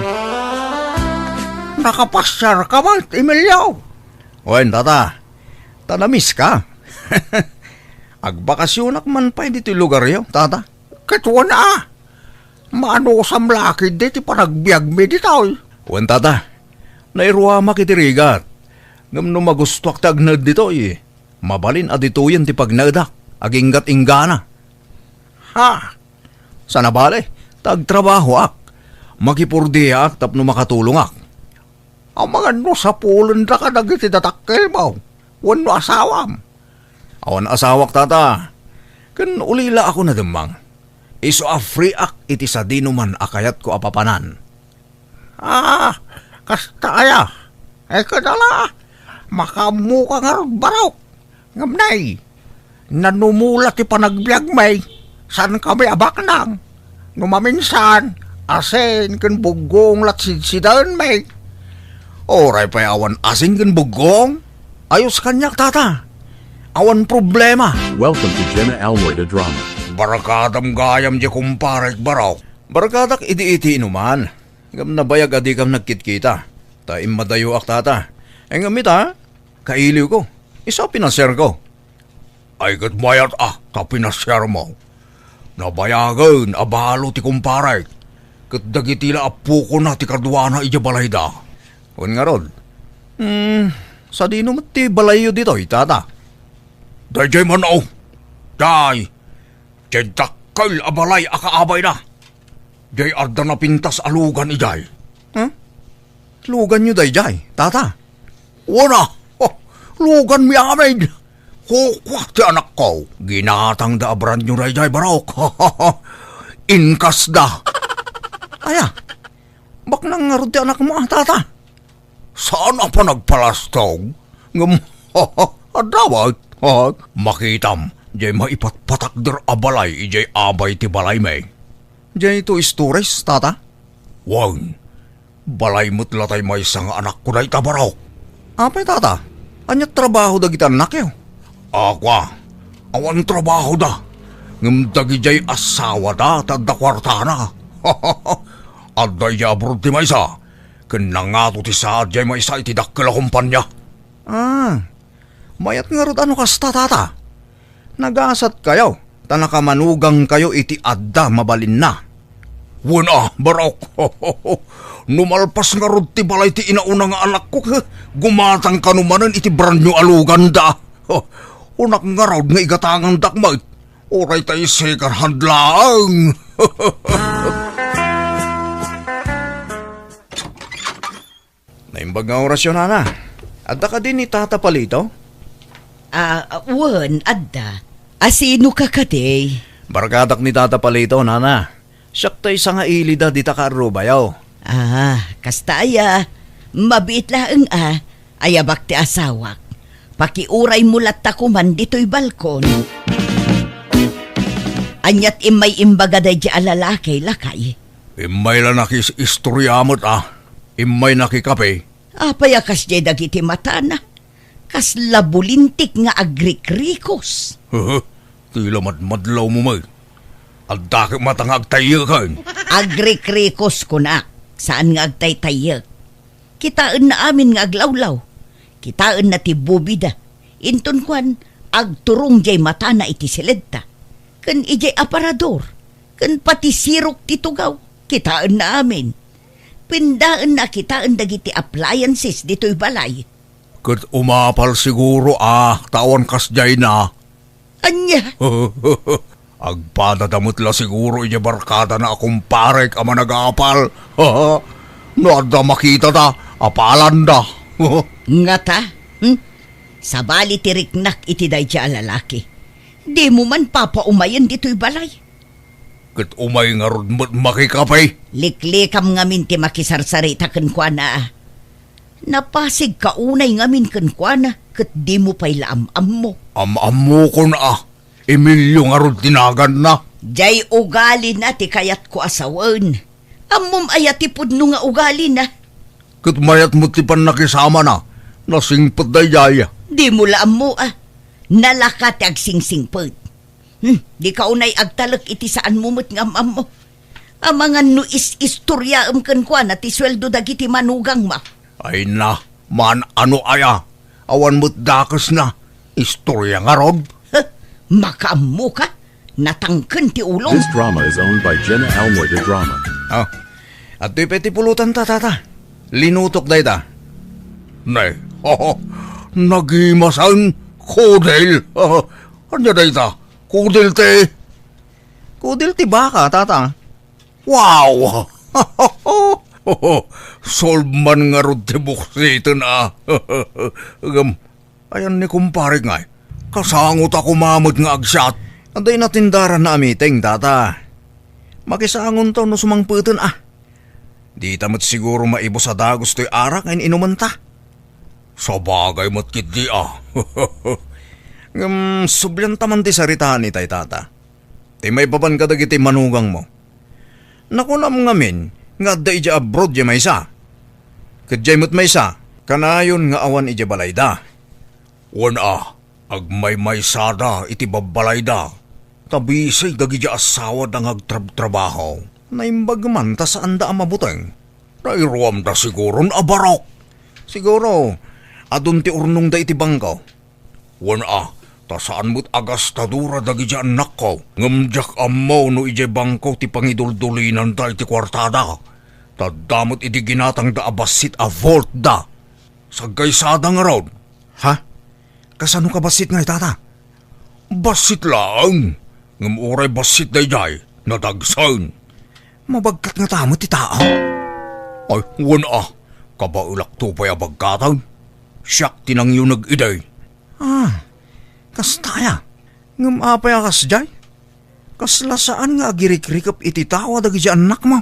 Nakapasiarka met, Emilio? Wen, tata. Ta na-miss ka. Agbakasionak man pay ditoy lugaryo, tata. Ket wen a, maanusam la ketdi ti panagbiagmi ditoy. Wen, tata, nairuamak iti rigat. Ngem no magustoak ti agnaed ditoy, mabalin a ditoyen ti pagnaedak, aginggat-inggana. Ha? Saan a bale, ta agtrabahoak. Makipurdiaak tapno makatulongak. Amangan no sapulendaka dagiti dadakkelmo wenno asawam. Awan asawak, tata. Ken ulilaak a nademmang. Isu a freeak iti sadinoman a kayatko a papanan. Ah, kasta aya? Ay, kadala, makaammoka ngarud, Barok. Ngem nay, nanumula ti panagbiagmi, saankami a baknang. No maminsan, asin ken buggong la ti sidsidaenmi. Uray pay awan asin ken buggong, ayos kaniak, tata. Awan problema. Welcome to Jenna Almoida Drama. Barkadam gayam diay kumparek, Barok. Barkadak idi iti inuman. Ngem nabayag a dikam nagkitkita. Ta immadayoak, tata. Ngem ita, kailiwko. Isu a pinasiarko. Ay, ket mayat a ta pinasiarmo. Nabayagen a balo ti kumparek, ket dagiti la appokona ti kaduana idiay balayda. Wen ngarud, hmm, sadino met ti balayyo ditoy, tata? Daydiay man, o. Diay, diay dakkel a balay a kaabayna. Diay adda napintas a lugan idiay. Huh? Luganyo daydiay, tata? Wen a, luganmi amin. Kukua ti anakko. Ginatangda a brand new daydiay, Barok. Inkasda. Aya, baknang ngarud ti anakmo a, tata? Saan a panagpalastog? Ngem, adda met, ha? Makitam, diay maipatpatakder a balay idiay abay ti balaymi. Diay two stories, tata? Wen, balay met la tay maysa nga anakko dayta, Barok. Apay, tata? Ania trabaho dagiti annakyo? Akua, awan trabahoda. Ngem dagidiay asawada ta adda kuartana. Adda idiay abroad ti maysa, ken nangato ti saad diay maysa iti dakkel a kompania. Ah, mayat ngarud a no kasta, tata. Nagasatkayo, ta nakamanugangkayo iti adda mabalinna. Wen a, Barok. No malpas ngarud ti balay ti inauna nga anakko, gumatang kano manen iti brand new a luganda. Kunak ngarud nga igatangandak met. Uray tay second hand laeng. Naimbag nga orasyo, nana. Adda kadi ni Tata Palito? Ah, wen, adda. Asino ka kadi? Barkadak ni Tata Palito, nana. Siak tay sangailida dita kaarrubayo. Ah, kasta aya. Mabiit laeng a. Ayabak ti asawak. Pakiuraymo latta koman ditoy balkon. Aniat immay imbaga daydi a lalaki, lakay? Immay la nakis-istorya met a. Immay nakikape. Apay a kasdiay dagiti matana? Kasla bulintik nga agrikrikos. Tila madmadlawmo met. Adda ket mata nga agtayyeken. Agrikrikos kunak, saan nga agtaytayyek. Kitaenna amin nga aglawlaw. Kitaenna ti bubida. Inton kuan, agturong jay matana iti siledta. Ken ijay aparador, ken pati sirok ti tugaw, kitaenna amin. Pendaenna a kitaen dagiti appliances ditoy balay. Ket umapal siguro a, ta awan kasdiayna. Ania? Agpadada met la siguro idiay barkadana a kumparek a managapal. No adda makitada, apalanda. Ngata? Hmm? Sabali ti riknak iti daydiay a lalaki. Dimo man papaumayen ditoy balay. Ket umay ngarud met makikape. Liklikam ngamin ti makisarsarita kenkuana. Napasigka unay ngamin kenkuana, ket dimo pay la am-ammo. Am-ammokon a, Emilio ngarud ti naganna. Jay ugalina ti kayatko a sawen. Ammom aya ti pudno nga ugalina? Ket mayat met ti pannakisamana. Nasingpet daydiay. Dimo la ammo a. Nalaka ti agsingsingpet. Hmm, dika unay agtalek iti saanmo met nga am-ammo. Amangan no is-istoriaem kenkuana ti sueldo dagiti manugangmo. Ay na, man-ano aya? Awan met dakesna. Istoria ngarud? Huh, makaammoka? Natangken ti ulom. This drama is owned by Jenna Almoy de Drama. Ah, adtoy pay ti pulotanta, tata. Linutok dayta. Nay, nagimasan, kudil. Ania dayta? Kudil ti? Kudil ti baka, tata. Wow! Solve man ngarud ti buksiten a. Ngem, ayan ni kumpare ngay, kasango ta koma met nga agsiat. Adda inatindaranna a meeting, tata. Makisangonto no sumangpeten a. Dita met siguro maibus a dagus toy arak nga in-inumenta. Sabagay met ketdi a. Ngem, sublianta man ti saritaen itay, tata. Ti maipapan kadagiti manugangmo. Nakunam ngamin nga adda idiay abroad diay maysa. Ket diay met maysa, kanayon nga awan idiay balayda. Wen a, agmaymaysada iti babbalayda, ta bisi dagiti asawada nga agtrabtrabaho. Naimbag man ta saanda a mabuteng. Nairuamda siguron a barok. Siguro, adun ti urnongda iti bangko. Wen a, ta saan met a gastadora dagiti annakko. Ngem diak ammo no idiay bangko ti pangiduldulinanda iti kuartada. Ta adda met idi ginatangda a bassit a vaultda. Saggaysada ngarud. Ha? Kasano ka bassit ngay, tata? Bassit laeng. Ngem uray bassit daydiay, nadagsen. Mabagkat ngata met ti tao? Ay, wen a. Kabaelakto pay a bagkaten. Siak ti nangyuneg idi. Ah, kasta aya? Ngem apay a kasdiay? Kasla saan nga agirikrikep iti tawa dagiti annakmo?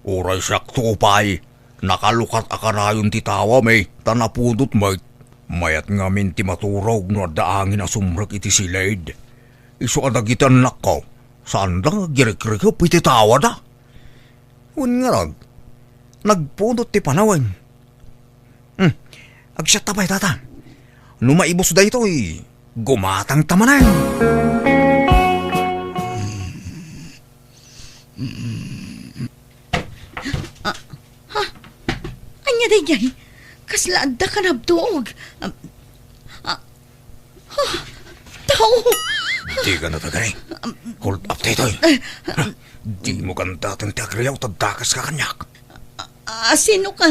Uray siakto pay, nakalukat a kanayon ti tawami, ta napudot met. Mayat ngamin ti maturog no adda angin a sumrek iti siled. Isu a dagiti annakko, saanda nga agirikrikep iti tawada. Wen ngarud, nagpudot ti panawen. Hmm, agsiatta pay, tata. No maibus daytoy, gumatangta manen. Ah, ha? Ania daydiay? Kasla adda ka nabtuog? Ah, ah, ah, tao! Dika natagari. Hold up daytoy. Dimo kandaten ti agriaw ta dakeska kaniak. Ah, sino ka?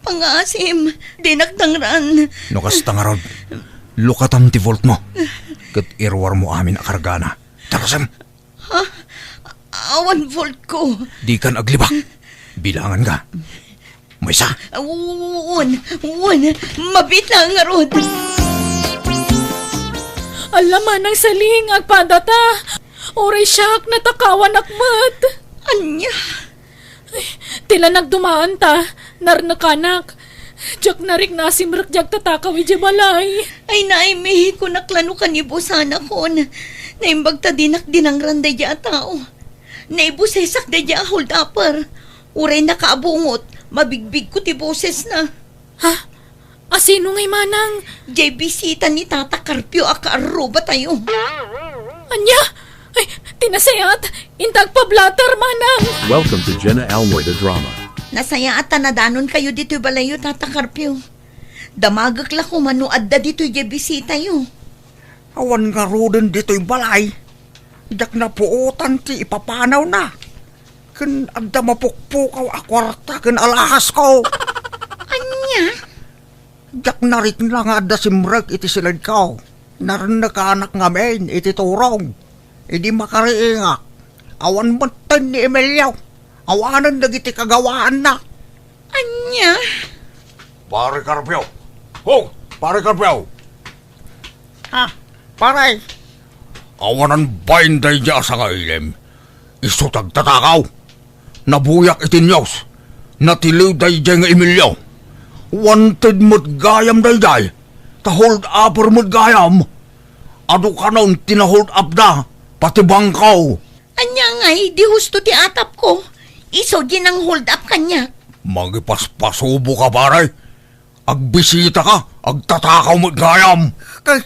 Pangaasim, dinak dangran. No kasta ngarud, lukatam ti vaultmo. Ket iruarmo amin a kargana. Tarusem. Ha? Awan vaultko. Dikan aglibak. Bilanganka. Maysa. Wen, wen, mabiit laeng ngarud. Alla, Manang Saling, agpadata. Uray siak, natakawanak met. Ania? Ay, ti lanag dumaanta, narnekanak. Diak narikna a simrek diay agtatakaw idiay balay. Ay, naaymi, kunak la no kanibusanakon. Naimbag ta dinak dinangran daydiay a tao. Naibusesak daydiay a hold-upper. Uray nakaabungot, mabigbigko ti bosesna. Ha? Asino ngay manang? Diay bisita ni Tata Carpio a kaarrubatayo. Ania? Ay, ti nasayaat, inta agpablatter, manang! Welcome to Jenna Almoy the Drama. Nasayaat ta nadanonkayo ditoy balayyo, Tata Carpio. Damagek la koma no adda ditoy diay bisitayo. Awan ngaruden ditoy balay. Diak napuotan ti ipapanawna. Ken adda mapukpukaw a kuarta ken alahasko. Ania? Diak narikna nga adda simrek iti siledko. Narennekanak ngamin iti turong. Idi makariingak, awan metten ni Emilio. Awanen dagiti kagawaanna. Ania? Pare Carpio! Oh, Pare Carpio! Ah, pare. Awanan bain daydiay a sangailem. Isu ti agtatakaw. Nabuyak iti news. Natiliw daydiay nga Emilio. Wanted met gayam daydiay. Ta hold upper met gayam. Adu kanon ti na-hold up da. Pati bangko. Ania ngay, di husto ti atapko. Isu diay nang-hold up kaniak. Mangipaspasubo ka, pare. Agbisita ka, agtatakaw met gayam. Kay,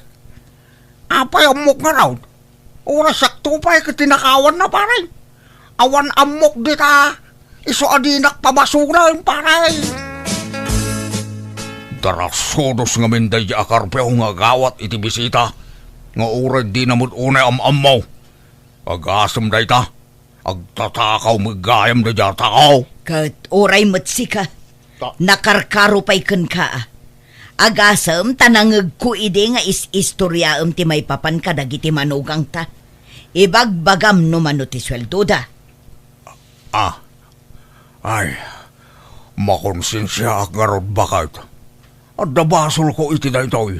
apay ammok ngarud? Uray sakto pay ket tinakawanna, pare. Awan ammok dita, isu a dinak pabasulen, pare. Darasudos ngamin daydiay a Carpio nga agawat iti bisita, nga uray dina met unay am-ammo. Agasem dayta. Agtatakaw met gayam daydiay a tao. Ket uray met sika, Ta- nakarkaro pay kenka. Agasem ta nangngegko idi nga is-istoriaem ti maipapan kadagiti manugangta. Ibagbagam no mano ti sueldoda. Ah. Ay, makonsensiaak ngarud, baket. Adda basolko iti daytoy.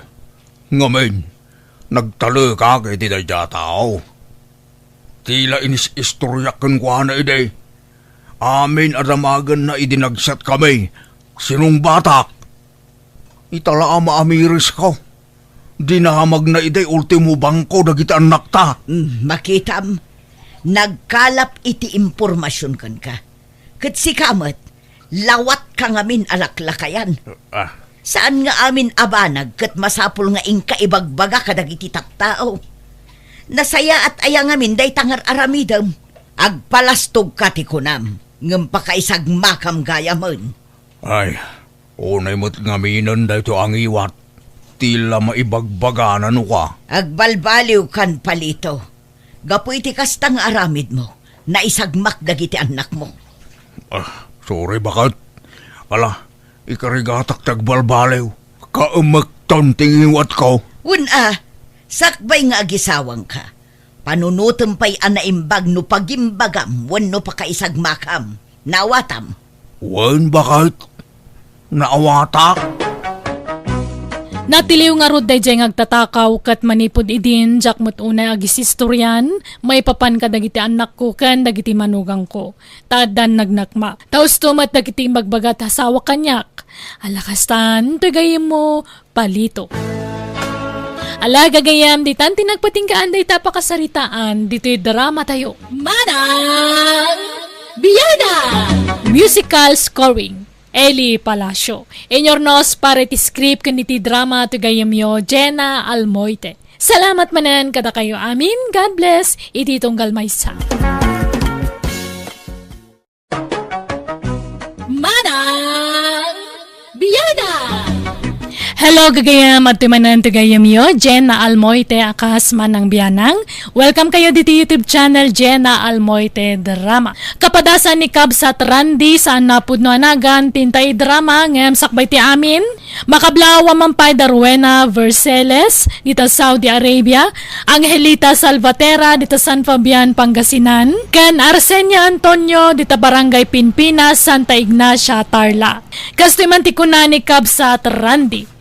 Ngamin, nagtalekak iti daydiay a tao. Ti la inis-istoriak kenkuana idi. Amin a damagenna idi nagsiatkami. Sinungbatak. Ita la a maamirisko. Dinamagna idi ultimo bangko dagiti annakta. Hmm, makitam, nagkalap iti impormasion kenka. Ket sika met, lawatka ngamin a laklakayan. Ah. Saan nga amin a banag ket masapul nga inka ibagbaga kadagiti tattao. Nasayaat aya ngamin dayta nga ar-aramidem? Agpalastogka ti kunam, ngem pakaisagmakam gayamen. Ay, unay met ngaminen daytoy a ngiwat ti la maibagbagana nuka. Agbalbaliwkan, Palito. Gapu iti kasta nga aramidmo, naisagmak dagiti annakmo. Ah, sorry, baket. Ala, ikarigatak ti agbalbaliw. Kaemekton ti ngiwatko. Wen a, sakbay nga agisawangka, panunotem pay a naimbag no pagimbagam wenno pakaisagmakam. Naawatam? Wen, baket. Naawatak. Natiliw ngarud daydiay nga agtatakaw ket manipud idin, diak met unay agisistorian maipapan kadagiti annakko ken dagiti manugangko, ta addan nagnakma. Ta husto met dagiti imbagbaga ti asawak kaniak. Ala kastan, toy gayyemmo, Palito. Ala, gagayam, ditan ti nagpatinggaan dayta a pakasaritaan ditoy dramatayo. Manang Bianang! Musical scoring, Eli Palacio. Inyurnos para iti script ken iti drama ti gayyemyo, Jenna Almoite. Salamat manen kadakayo amin. God bless. Iti tunggal maysa. Manang Bianang! Hello, gagayam, adtoy manen ti gayyemyo, Jenna Almoite, a kas Manang Bianang. Welcome kayo ditoy YouTube channel, Jenna Almoite Drama. Kapadasan ni Kabsat Randy, saan napudno a nagan ti intay drama, ngem sakbay ti amin, makablaawam man pay da Rowena Verceles, dita Saudi Arabia, Angelita Salvatera, dita San Fabian, Pangasinan, ken Arsenia Antonio, dita Barangay Pinpinas, Santa Ignacia, Tarlac. Kastoy man ti kuna ni Kabsat Randy,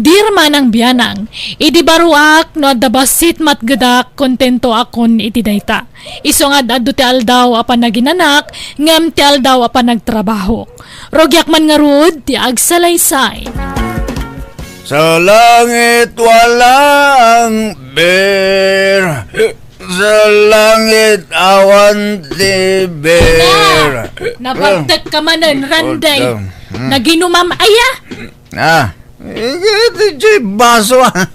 "Dear Manang Bianang, idi baruak no adda bassit matgedak, kontentoakon iti dayta. Isu nga ad-adu ti aldaw a panaginanak, ngem ti aldaw a panagtrabahok. Rugiak man ngarud ti agsalaysay." Sa langit walang beer, sa langit awan ti beer. Na, nabagtek ka manen, Randay. Hmm. Naginumam aya? Ah, iti baso, ah.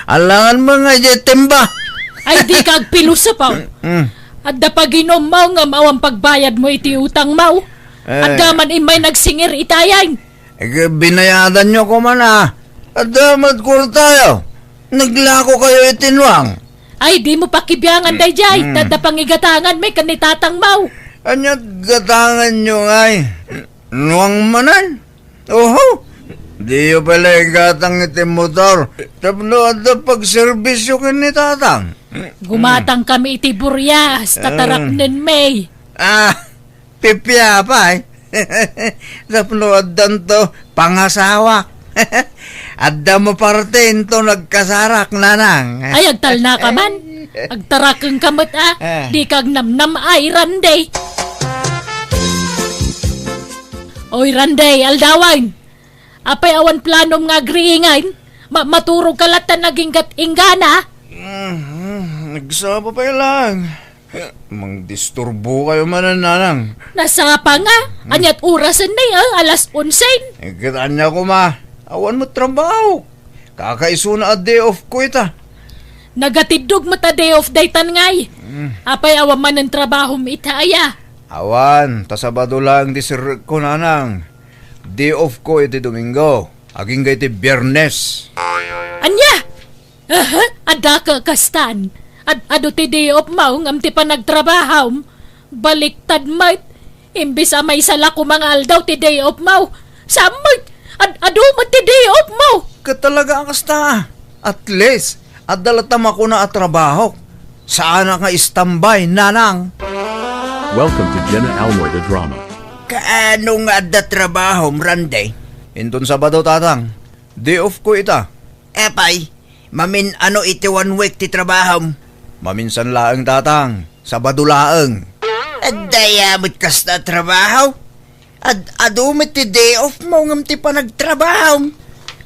Alangan mo nga iti timba. Ay, di ka agpilosopo. Mm. Adda paginom mo nga awan pagbayad mo iti utang mo. Eh. Adda man immay nagsingir itayan. Ket binayadanyo koma, a. Adda met kuartayo. Naglako kayo iti nuang. Ay, dimo pakibiangan daydiay. Mm. Tadda pangigatangan mi ken ni tatang maw. Ania't gatanganyo ngay? Nuang manen? Oho. Diyo pay la igatang iti motor tapno adda pagserbisyo ken ni tatang. Gumatang kami iti burias, tataraknen mi. Ah, pipia pay. Tapno addanto pangasawa. Adda mo parte into nagkasarak, nanang. Ay, agtalna ka man. Agtarakeng ka met, a. Ah. Di ka agnamnam, ay, Randy. Oy, Randy, aldawan. Apay awan planom nga agriingan? Ma-, maturog ka latta naginggat inggana? Mm, nagsapa pay lang. Mangdisturbo kayo manen, nanang. Nasapa nga? Hmm. Ania't orasen, a? Alas onsen? Eh, ket ania koma. Awan met trabaho. Kakaisuna a day off ko ita. Nagatiddog met a day off daytan ngay. Hmm. Apay awan manen trabahom ita aya? Awan, ta Sabado laeng ti sirrekko, nanang. Day off ko iti Domingo. Agingga iti Biyernes. Ania? Aha, adda ka kastan. Ad-, adu ti day off mo ngem ti panagtrabahom. Baliktad met. Imbes a maysa la koma nga aldaw ti day off mo, saan met. Ad-, adu met ti day off mo. Ket talaga a kasta. At least, adda latta makuna a trabaho. Saanak nga istambay, nanang. Welcome to Jenna Almoy the Drama. Kaano nga adda trabahom, Randy? Inton Sabado, tatang. Day off ko ita. Apay, mamin-ano iti one week ti trabahom? Maminsan laeng, tatang. Sabado laeng. Adda aya met kasta a trabaho? Ad-, adu met ti day off mo ngem ti panagtrabahom.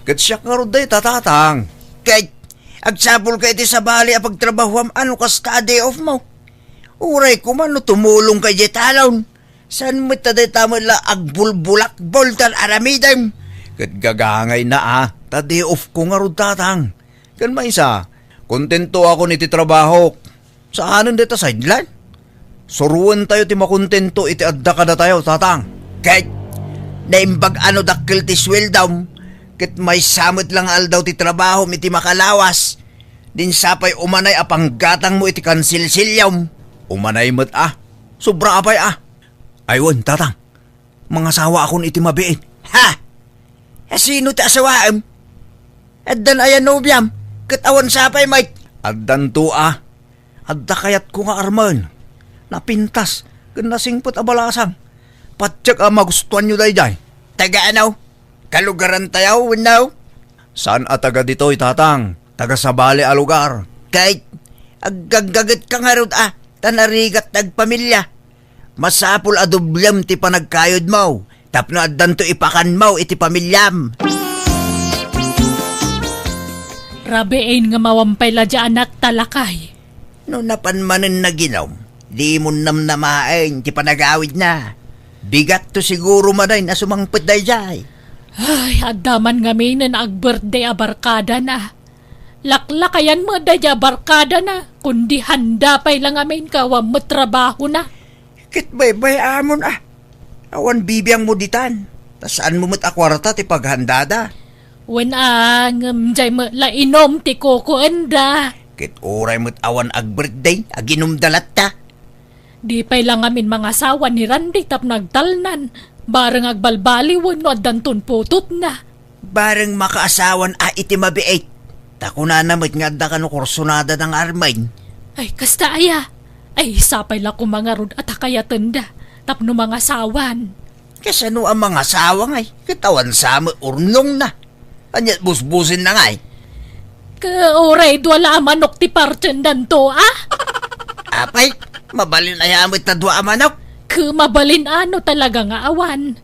Ket siak ngarud dayta, tatang. Ket agsapul ka iti sabali a pagtrabahoam a no kasta a day off mo. Uray koma no tumulong ka idiay talon. Saan met ta dayta met la agbulbulakbol tan aramidem? Ket gagangayna a, ta day off ko ngarud, tatang. Ken maysa, kontento akon iti trabahok. Saanen dayta sideline. Suroentayo ti makontento iti adda kadatayo, tatang. Ket naimbag a no dakkel ti sueldom, ket maysa met la nga aldaw ti trabahom iti makalawas, dinsa pay umanay a panggatangmo iti kansilsiliom. Umanay met a. Sobra a pay a. Ay wen, tatang. Mangasawaakon iti mabiit. Ha? Asino ti asawaem? Addan aya nobiam? Ket awan sapay met? Addanto a. Adda kayatko nga armen. Napintas ken nasingpet a balasang. Patiek a magustuanyo daydiay. Taga ano? Kalugarantayo wenno? Saan a taga ditoy, tatang. Taga sabali a lugar. Ket aggaggaget ka ngarud a, ta narigat ta agpamilia. Masapul a dublem ti panagkayodmo tapno addanto ipakanmo iti pamiliam. Rabiin nga mawampay la di anak ta lakay. No napan manen naginom, dimon namnamaen ti panagawidna. Bigatto siguro manen a sumangpet daydiay. Ay, adda man ngaminen agbirthday a barkadana. Laklakayan met daydiay a barkadana, kundi handa pay la ngamin ka awan met trabahona. Ket baybay-amon a. Awan bibiangmo ditan. Ta saanmo met a kuarta ti paghandada. Wen a, ngem diay met la inom ti kukuenda. Ket uray met awan agbirthday, aginumda latta. Di pay la ngamin mangasawa ni Randy tapno agtalnan. Bareng agbalbaliwen no addanton putotna. Bareng makaasawan a iti mabiit. Ta kunana met nga adda kano kursunada nga armen. Ay, kasta aya? Ay, sapay la koma ngarud a ta kayatenda tapno mangasawan. Kasano a mangasawa ngay? Ket awan sa met urnongna. Ania't busbusenna ngay? Ket uray dua la a manok ti partendanto, a? Apay, mabalin aya met ta dua a manok? Ket mabalin a no talaga nga awan.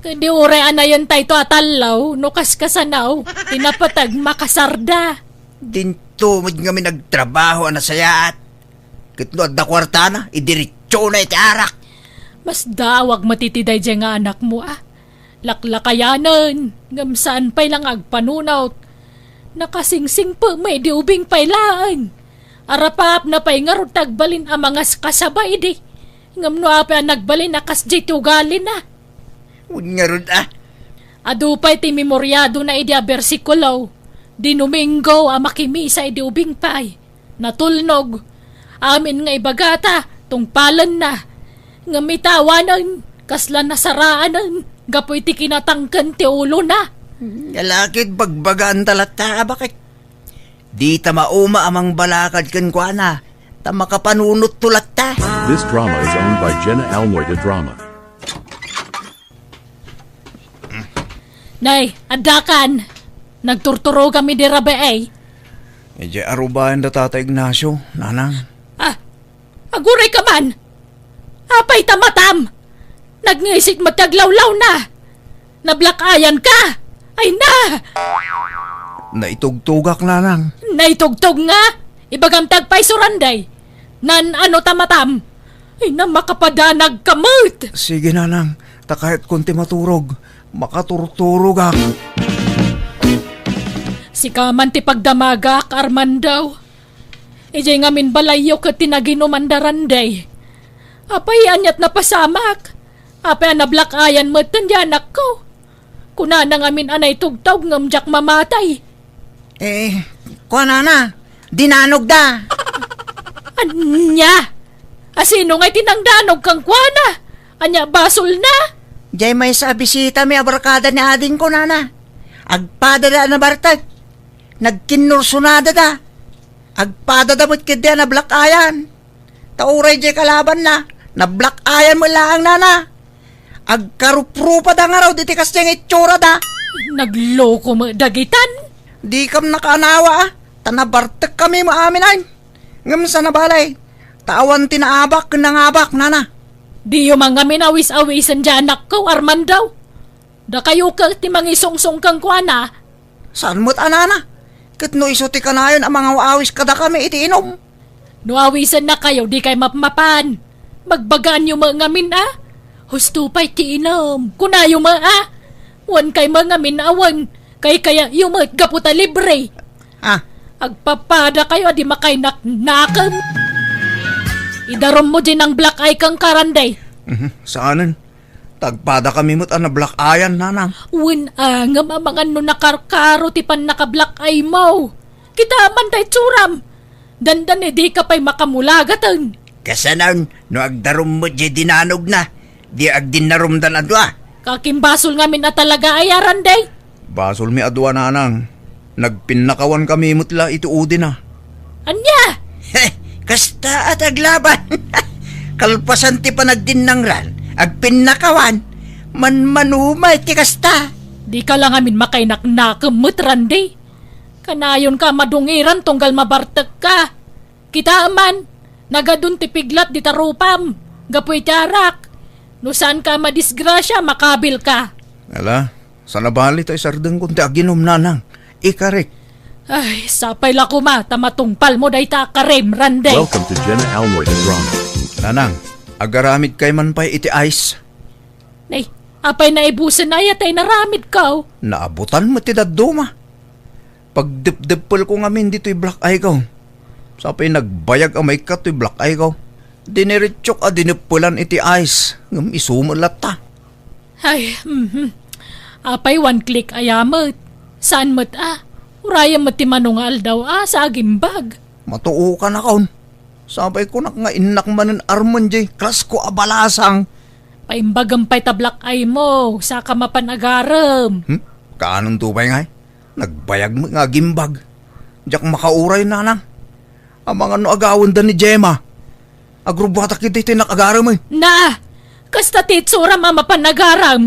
Ket di uray a nayentayto a tallo, no kaskasano, ti napateg makasarda. Dinto met ngamin agtrabaho a nasayaat. Ket no adda kuartana, idiretsona iti arak. Masdaawak met iti daydiay nga anakmo, a. Laklakayanen, ngem saan pay la nga agpanunot. Nakasingsingpet met idi ubing pay laeng. Arapaapna pay ngarud ti agbalin a mangaskasaba idi. Ngem no apay a nagbalin a kasdiay ti ugalina. Wen ngarud a. Adu pay ti memoriadona idi a bersikulo, di Domingo a makimisa idi ubing pay. Natulnog. Amin nga ibagata, tungpalenna. Ngem ita awanen, kasla nasaraanen, gapu iti kinatangken ti ulona. Nga lakid, bagbagaanta latta, abakek. Dita mauma a mangbalakad kenkuana, ta makapanunotto latta. This drama is owned by Jenna Almoy de Drama. Nay, addakan. Nagturturogam idi rabii. Idiay arubayan da Tata Ignacio, nanang. Ah, aguray ka man. Apay ta matam? Nagngisit met ti aglawlawna. Nablakayan ka. Ay na! Naitugtogak, nanang. Naitugtog nga? Ibagam ti agpayso, Randay. Nan-ano ta matam? Ay na, makapadanag ka met! Sige, nanang, ta kayatkon ti maturog, makaturturogak. Sika man ti pagdamagak, Armando. Idiay ngamin balayyo ket ti naginumanda, Randay. Apay, aniat napasamak? Apay a nablakayan met ti anakko? Kunana ngamin a naitugtog ngem diak mamatay. Eh, kuanana, dinanogda. Ania? Asino ngay ti nangdanog kenkuana? Ania basolna? Diay maysa a bisitami a barkada ni adingko, nana. Agpadada a nabartek. Nagkinnursonadada. Agpadada met ketdi a nablakayan. Ta uray diay kalabanna, nablakayan met laeng, nana. Agkaruprupada ngarud iti kasdiay nga itsurada. Nagloko met dagitan. Dikam nakaanawa, a, ta nabartekkami met amin, ay. Ngem saan a bale, ta awan ti naabak ken nangabak, nana. Diyo man ngamin awis-awisen diay anakko, Armando. Dakayo ket ti mangisungsong kenkuana. Saan met a, nana? Ket no isu ti kanayon a mangaw-awis kadakami iti inum? No awisennakayo, dikay mapmapan. Magbagaanyo met ngamin a, "Husto pay ti inum," kunayo met a. Wen kay met ngamin a wen, kaykayatyo met gapu ta libre. Ah. Agpapadakayo a di makainaknakem. Idarummo diay nang-black eye kenka, Randay. Mhm, saanen? Tagpadakami met a nablakayan, nanang. Wen a, ngem amangan no nakarkaro ti pannaka-black eye mo. Kita man ta itsuram. Dandani dika pay makamulagaten. Kasanon, no agdarum met diay dinanogna, di agdinnarumdan a dua. Kakimbasol ngamin a talaga, ay, Randay. Basolmi a dua, nanang. Nagpinnakawankami met la iti udina. Ania? He, kasta a ti aglaban. Kalpasan ti panagdinnangran, agpinnakawan. Manmanumay ti kasta. Dika la ngamin makainaknakem met, Randy. Kanayonka a madungiran tunggal mabartekka. Kitaem man, nagadun ti piglat dita rupam, gapu iti arak. No saanka a madisgrasia, makabilka. Ala, saan a bale ta isardengkon ti aginum, nanang. Ikarik. Ay, sapay la koma, ta matungpalmo dayta a karim, Randy. Welcome to Jenna Almoy the Drama. Nanang, agaramidkay man pay iti ice? Nay, apay naibusen aya ta inaramidko? Naabutan met ti dadduma. Pagdepdeppelko ngamin ditoy black eye ko. Sapay nagbayag a maikkat toy black eye ko. Diniretsok a dineppelan iti ice, ngem isu met latta. Ay, mhm. Apay one click aya met? Saan met a? Urayem met ti mano nga aldaw a sa agimbag. Matuokanakon. Sapay kunak nga innak manen armen diay crush ko a balasang. Paimbagem pay ta black eye mo, saka mapan agarem. Hmm? Kaanonto pay ngay? Nagbayag met nga agimbag. Diak makauray, nanang. Amangan no agawenda ni Gemma. Agrubbuatak iti ti nakagarem, eh. Na, kasta ti itsuram a mapan agarem.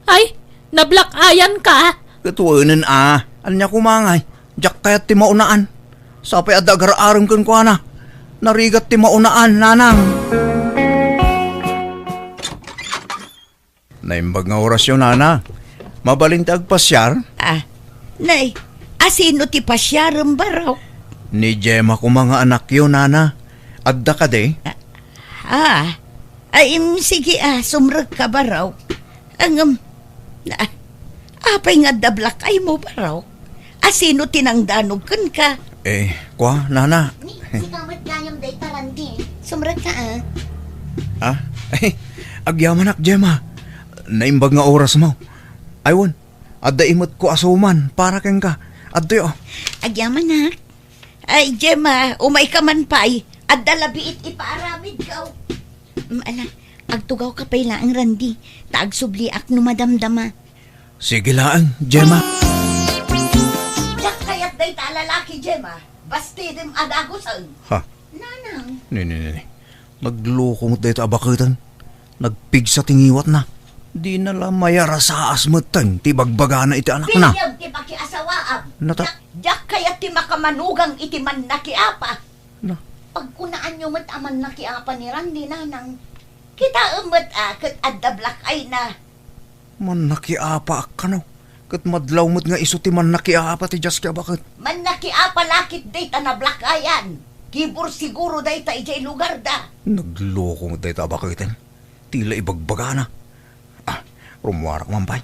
Ay, nablack eyan ka? Ket wenen a, ania koma ngay? Diak kayat ti maunaan. Sapay adda agar-arem kenkuana. Narigat ti maunaan, nanang. Naimbag nga orasyo, nana. Mabalin ti agpasiar? Ah, nay, asino ti pasiarem, barok? Ni Gemma koma nga anakyo, nana. Adda kadi? Ah, ah. Ay, im, sige, ah, sumrekka, barok. Ngem, ah, apay nga adda black eye mo, barok? Asino ti nangdanog kenka? Eh, kua, nana. Ni, sika met gayam dayta, Randy. Sumrekka, ah. Ah? Ay, agyamanak, Gemma. Naimbag nga orasmo. Ay, wen, Adda imetko a suman para kenka. Adtoy, o. Agyamanak. Ay, Gemma, umayka man pay. Adda labi it ipaaramidko. Mm, ala, agtugawka pay laeng, Randy. Ta agsubliak no madamdama. Sige laeng, Gemma. Diak kayat dayta a lalaki, Gemma. Bastidem a dagusen. Ha? Nanang. Ni, ni, ni, ni. Nagloko met dayta a baketen. Nagpigsa ti ngiwatna. Dina la mayarasaas metten ti ibagbagana iti anakna. Biag ti pakiasawaam. Nata- Diak, diak kayat ti makamanugang iti mannakiapa. Na. Pagkunaanyo met a mannakiapa ni Randy, Nanang. Kitaem met a ket adda black eye na. Mannakiapaak kano, ket madlaw met nga isu ti mannakiapa ti diaski a baket. Mannakiapa la ketdin ta nablack-eyan. Kibur siguro dayta idiay lugarda. Nagloko met dayta a baketen. Ti la ibagbagana. Ah, rummuarak man pay.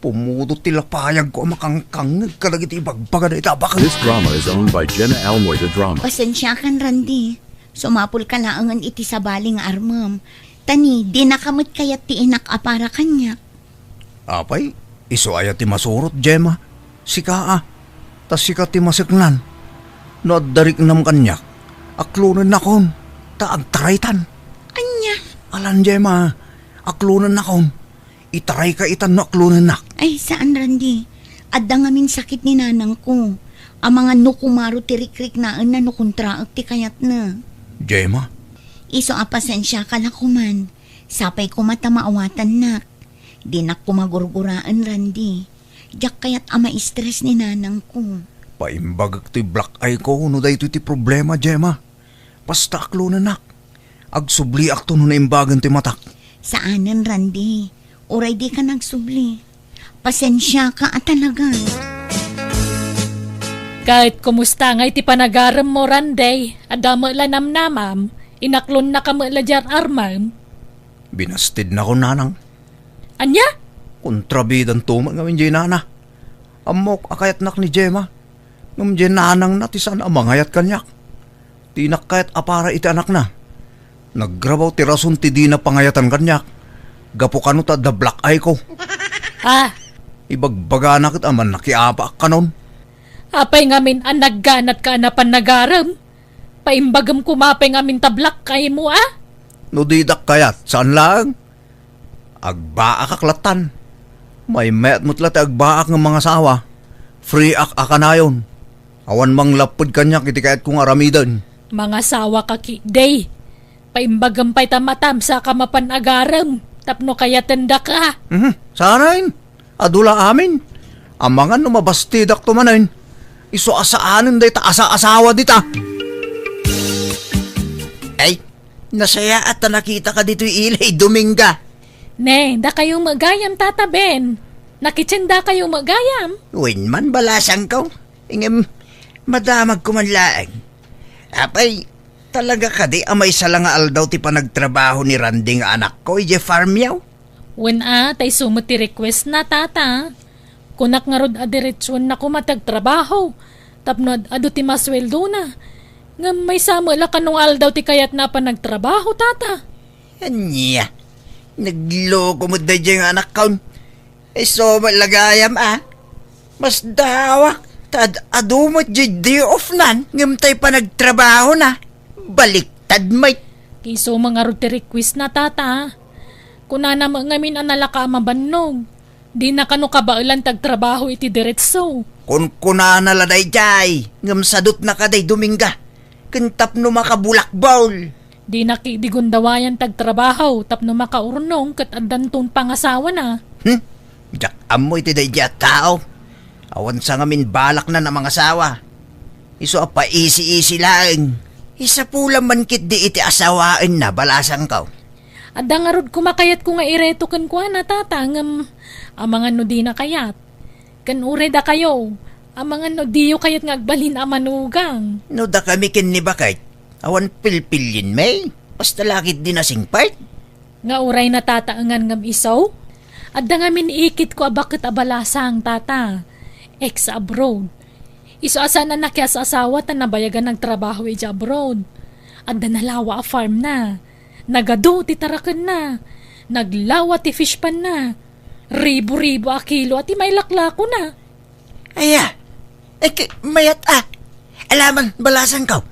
Pumudot ti lapayagko a makangkangngeg kadagiti ibagbaga dayta a baket. This drama is owned by Jenna Almoy the Drama. Pasensiakan, Randy. Sumapulka laengen iti sabali nga armem. Ta ni, dinaka met kayat ti inak a para kaniak. Apay, isu aya ti masurot, Gemma? Sika a. Ta sika ti maseknan. No adda riknam kaniak, aklonennakon, ta agtaraytan. Ania? Alan, Gemma, aklonennakon. Itarayka itan no aklonennak. Ay, saan, Randy. Adda ngamin sakit ni nanangko. Amangan no kumaro ti rikriknaenna no kontraek ti kayatna. Gemma? Isu a pasensiaka la koman. Sapay koma ta maawatannak. Dinak koma gurguraen, Randy. Diak kayat a ma-stress ni nanangko. Paimbagek toy black eye ko no daytoy ti problema, Gemma. Basta aklonennak. Agsubliakto no naimbagen ti matak. Saanen, Randy. Uray dika nagsubli. Pasensiaka a talaga. Ket kumusta ngay ti panagaremmo, Randy? Adda met la namnamam? Inaklonnaka met la diay armem? Binastidnakon, nanang. Ania? Kontrabidanto met ngamin diay nana. Ammok a kayatnak ni Gemma. Ngem diay nanangna ti saan a mangayat kaniak. Dinak kayat a para iti anakna. Nagrabaw ti rason ti dina pangayatan kaniak. Gapu kano ta adda black eye ko. Ah. Ibagbagana ket a mannakiapaak kanon. Apay ngamin a nagganatka a napan nagarem? Paimbagem koma pay ngamin ta black eye mo, a? No didak kayat, saan laeng? Agbaakak lattan. Maymayat met la ti agbaak nga mangasawa. Free-ak a kanayon. Awan manglapped kaniak iti kayatko nga aramiden. Mangasawaka ketdi. Paimbagem pay ta matam saka mapan agarem tapno kayatendaka. Mhm, saanen? Adu la amin. Amangan no mabastidakto manen. Isu a saanen dayta asa-asawa dita. Ay, nasayaat ta nakitaka ditoy ilay, Dominga. Ne, dakayo met gayam, Tata Ben. Nakitendakayo met gayam? Wen man, balasangko. Ngem, madamagko man laeng. Apay, talaga kadi a maysa la nga aldaw ti panagtrabaho ni Randy nga anakko idiay farmyo? Wen a, ta isu met ti request na, Tata. Kunak ngarud a diretsuenna koma ti agtrabaho, tapno ad-adu ti masueldona. Ngem maysa met la kano nga aldaw ti kayatna a panagtrabaho, Tata. Ania? Nagloko met daydiay nga anakkon. Isu met la gayam a. Masdaawak ta ad-adu met diay day off nan, ngem tay panagtrabahona. Baliktad met. Isu met ngarud ti request na, Tata. Kunana met ngamin a nalaka a mabannog. Dina kano kabaelan ti agtrabaho iti diretso. Kunkunana la daydiay, ngem sadutna kadi, Dominga. Ken tapno makabulakbol. Dina ketdi gundawayan ti agtrabaho tapno makaurnong ket addanton pangasawana. Hmm? Diak ammo iti daydiay a tao. Awan sa ngamin balakna a mangasawa. Isu a paisi-isi laeng. Isapulam man ketdi iti asawaenna, balasangko. Adda ngarud koma kayatko nga ireto kenkuana, Tata, ngem amangan no dina kayat. Ken uray dakayo, amangan no diyo kayat nga agbalin a manugang. No dakami ken ni baket, awan pilpilienmi, basta la ketdi nasingpet. Nga uray natataengan ngem isu? Adda ngamin ikitko a baket a balasang, Tata. Ex-abroad. Isu a saan a nakias-asawa ta nabayagan nagtrabaho idiay abroad. Adda nalawa a farm na. Nagadu ti tarakenna. Naglawa ti fish pond na. ribu-ribu a kilo a ti mailaklakona. Aya, eke, mayat a. Alaman, balasangko.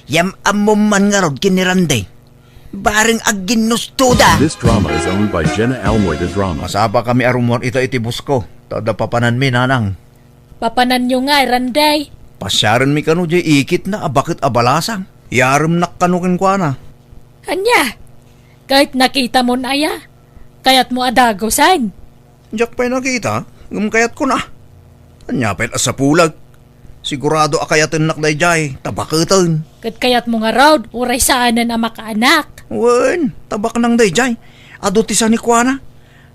Yam-ammom man ngarud ken ni Randy. Bareng agginnustoda. This drama is owned by Jenna Almoy, the drama. Masapakami a rummuar ita iti boss ko. Ta adda papananmi, nanang. Papananyo ngay, Randy. Pasiarenmi kano diay ikitna a baket a balasang. Iyaremnak kano kenkuana. Ania? Ket nakitamon aya? Kayatmo a dagusen? Diak pay nakita, ngem kayatkon a. Ania pay a sapulek? Sigurado a kayatennak daydiay, ta baketen. Ket kayatmo ngarud, uray saanen a makaanak? Wen, ta baknang daydiay. Adu ti sanikuana.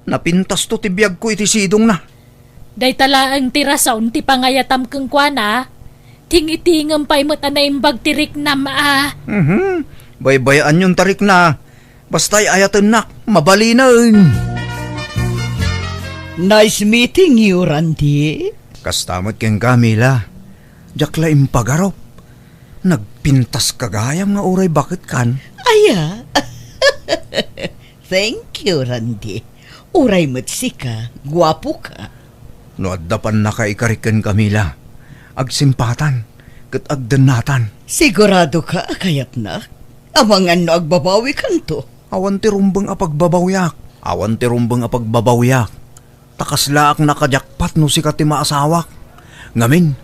Napintasto ti biagko iti sidongna. Dayta laeng ti rason ti pangayatam kenkuana. Tingitingem pay met a naimbag ti riknam a. Mhm. Baybayaanyon ta rikna. Basta ay-ayatennak, mabalinen. Nice meeting you, Randy. Kasta met kenka, Mila. Diak la impagarup. Nagpintaska gayam nga uray baketkan. Aya? Thank you, Randy. Uray met sika, guapoka. No adda pannakaikarik kenka, Mila, agsimpatan ket agdennatan. Siguradoka a kayatnak? Amangan no agbabawikanto? Awan ti rumbeng a pagbabawiak. Awan ti rumbeng a pagbabawiak. Ta kaslaak nakajakpat no sika ti maasawak. Ngamin,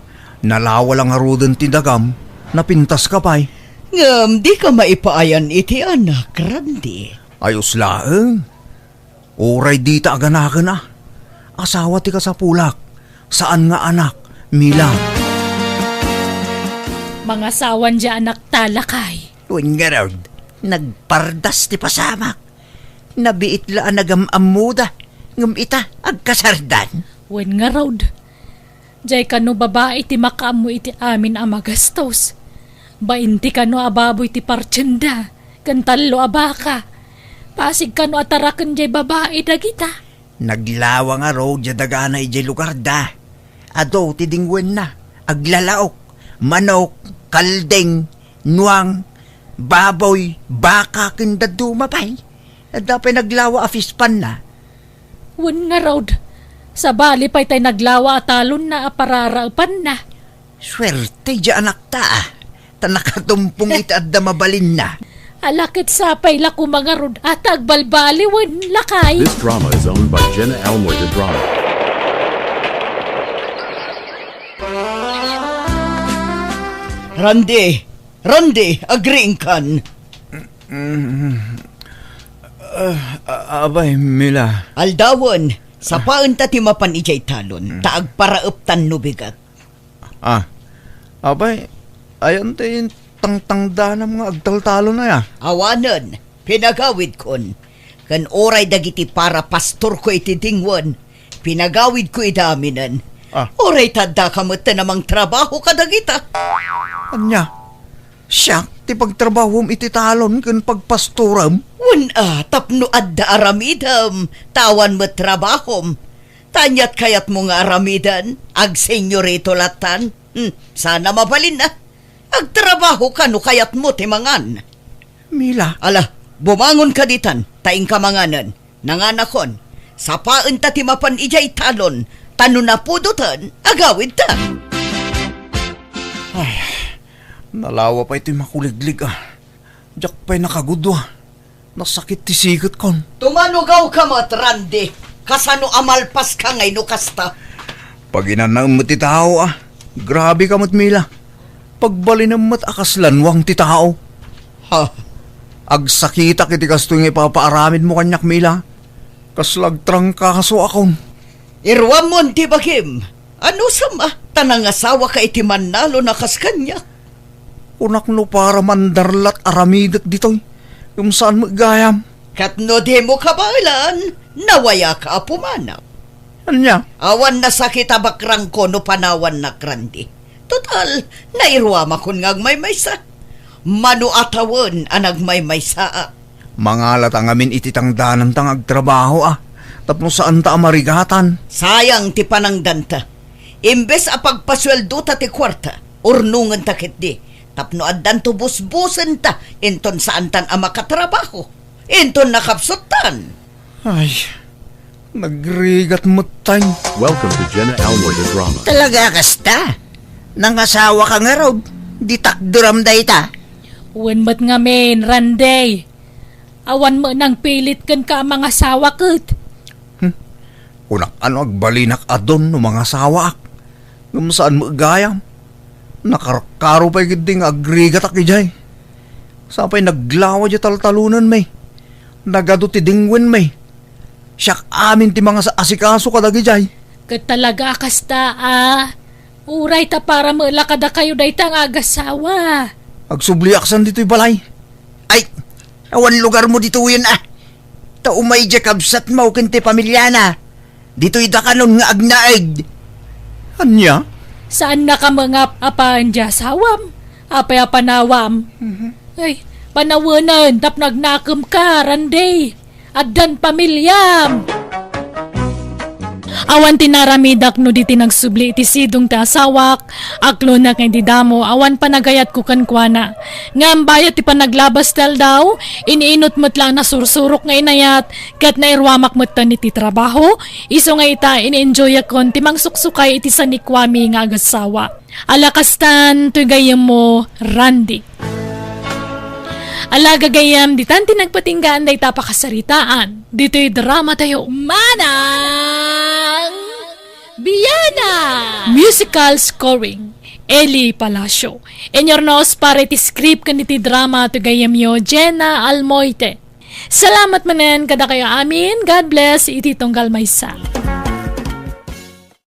nalawa la ngaruden ti dagam, napintaska pay. Ngem dika maipaayan iti anak, Randy. Ayos laeng. Uray dita aganaken a. Asawa ti kasapulak, saan nga anak, Mila. Mangasawan diay anakta, lakay. Wen ngarud, nagpardas ti pasamak. Nabiit la a nagam-ammoda, ngem ita, agkasardan. Wen ngarud, diay kano babai ti makaammo iti amin a magastos. Bain ti kano a baboy ti partienda, ken tallo a baka. Pasig kano a taraken diay babai dagita. Naglawa ngarud diay dagana idiay lugarda. Adu ti dingwenna, aglalaok, manok, kalding, nuang, baboy, baka, ken dadduma pay. Adda pay naglawa a fish pond-na. Wen ngarud, sabali pay tay naglawa a talonna a pararaepanna. Suerte diay anakta a, ta nakatumpong iti adda mabalinna. Ala ket sapay la koma ngarud a ta agbalbaliwen, lakay. This drama is owned by Jenna Almoy, the drama. Randy! Randy! Agriingkan! Mm, ah, a-, abay, Mila. Aldawen, sapaenta ti mapan idiay talon, ta agparaeptan no bigat. Ah, abay, ayan ti tangtangdanam nga agtaltalon aya? Awanen, pinagawidkon. Ken uray dagiti para pastorko iti dingwen, pinagawidko ida aminen. Ah. Uray ta addaka met a mangtrabaho kadagita. Ania? Siak ti pagtrabahom iti talon ken pagpastorem? Wen a, tapno adda aramidem, ta awan met trabahom. Ta aniat kayatmo nga aramiden? Agsenyorito latan? Hmm, saan a mabalinna. Agtrabahoka no kayatmo ti mangan. Mila. Ala, bumangonka ditan, ta inka manganen. Nanganakon, sapaenta ti mapan idiay talon, ta no napudoten, agawidta. Ay, nalawa pay ti makuliglig a. Diak pay nakagudua. Nasakit ti siketkon. Tumanugawka met, Randy. Kasano a malpaska ngay no kasta? Paginanaem met ti tao a. Grabeka met, Mila. Pagbalinem met a kasla nuang ti tao. Ha? Agsakitak iti kastoy nga ipapaaramidmo kaniak, Mila. Kasla agtrangkaso akon. Iruamon ti bagim. Anusam a, ta nangasawaka iti mannalon a kas kaniak. Kunak no para mandarlat aramidek ditoy, ngem saan met gayam. Ket no dimo kabaelan, nawayaka a pumanak. Ania? Awan nasakit a bakrangko no panawannak, Randy. Total, nairuamakon nga agmaymaysa. Mano a tawen a nagmaymaysaak. Mangalata ngamin iti tangdananta nga agtrabaho a, tapno saanta a marigatan. Sayang ti panangdanta. Imbes a pagpasueldota ti kuarta, urnongenta ketdi, tapno addanto busbusenta, inton saantan a makatrabaho, inton nakapsuttan. Ay, Nagrigat metten. Welcome to Jenna Almoy the Drama. Talaga kasta? Nangasawa ka ngarud? Di takderam dayta? Wen met ngamin, Randy. Awan met nangpilit kenka a mangasawa ket. Hmm. Kunak ano agbalinak a don no mangasawaak. Ngem saan met gayam. Nakarukkaro pay ketdi nga agrigatak idiay. Sapay naglawa diay taltalonenmi. Nagadu ti dengwenmi. Siak amin ti mangaasikaso kadagidiay. Ket talaga a kasta a. Uray ta para met la kadakayo dayta nga agasawa. Agsubliak san ditoy balay. Ay, awan lugarmo ditoyen a. Ta umay diay kabsatmo ken ti pamiliana. Ditoy dakanon nga agnaed. Ania? Saannaka met nga apaen diay asawam? Apay a panawam? Mhm. Ay, panawenen tapno agnakemka, Randy. Addan pamiliam. Awan ti naramidak no di ti nagsubli iti sidong ti asawak, aklonak nga idi damo, awan panagayatko kenkuana. Ngem bayat ti panaglabas ti aldaw, iniinut met la a nasursurok nga inayat, ket nairuamak metten iti trabaho, isu nga ita, ini-enjoyakon ti mangsuksukay iti sanikuami nga agasawa. Ala kastan, toy gayyemmo, Randy. Ala gagayyem, ditan ti nagpatinggaan dayta a pakasaritaan. Ditoy drama tayo, Manang Biana! Musical scoring, Eli Palacio. Inyurnos para iti script ken iti drama, toy gayyemyo, Jenna Almoite. Salamat manen kadakayo amin. God bless iti tunggal maysa.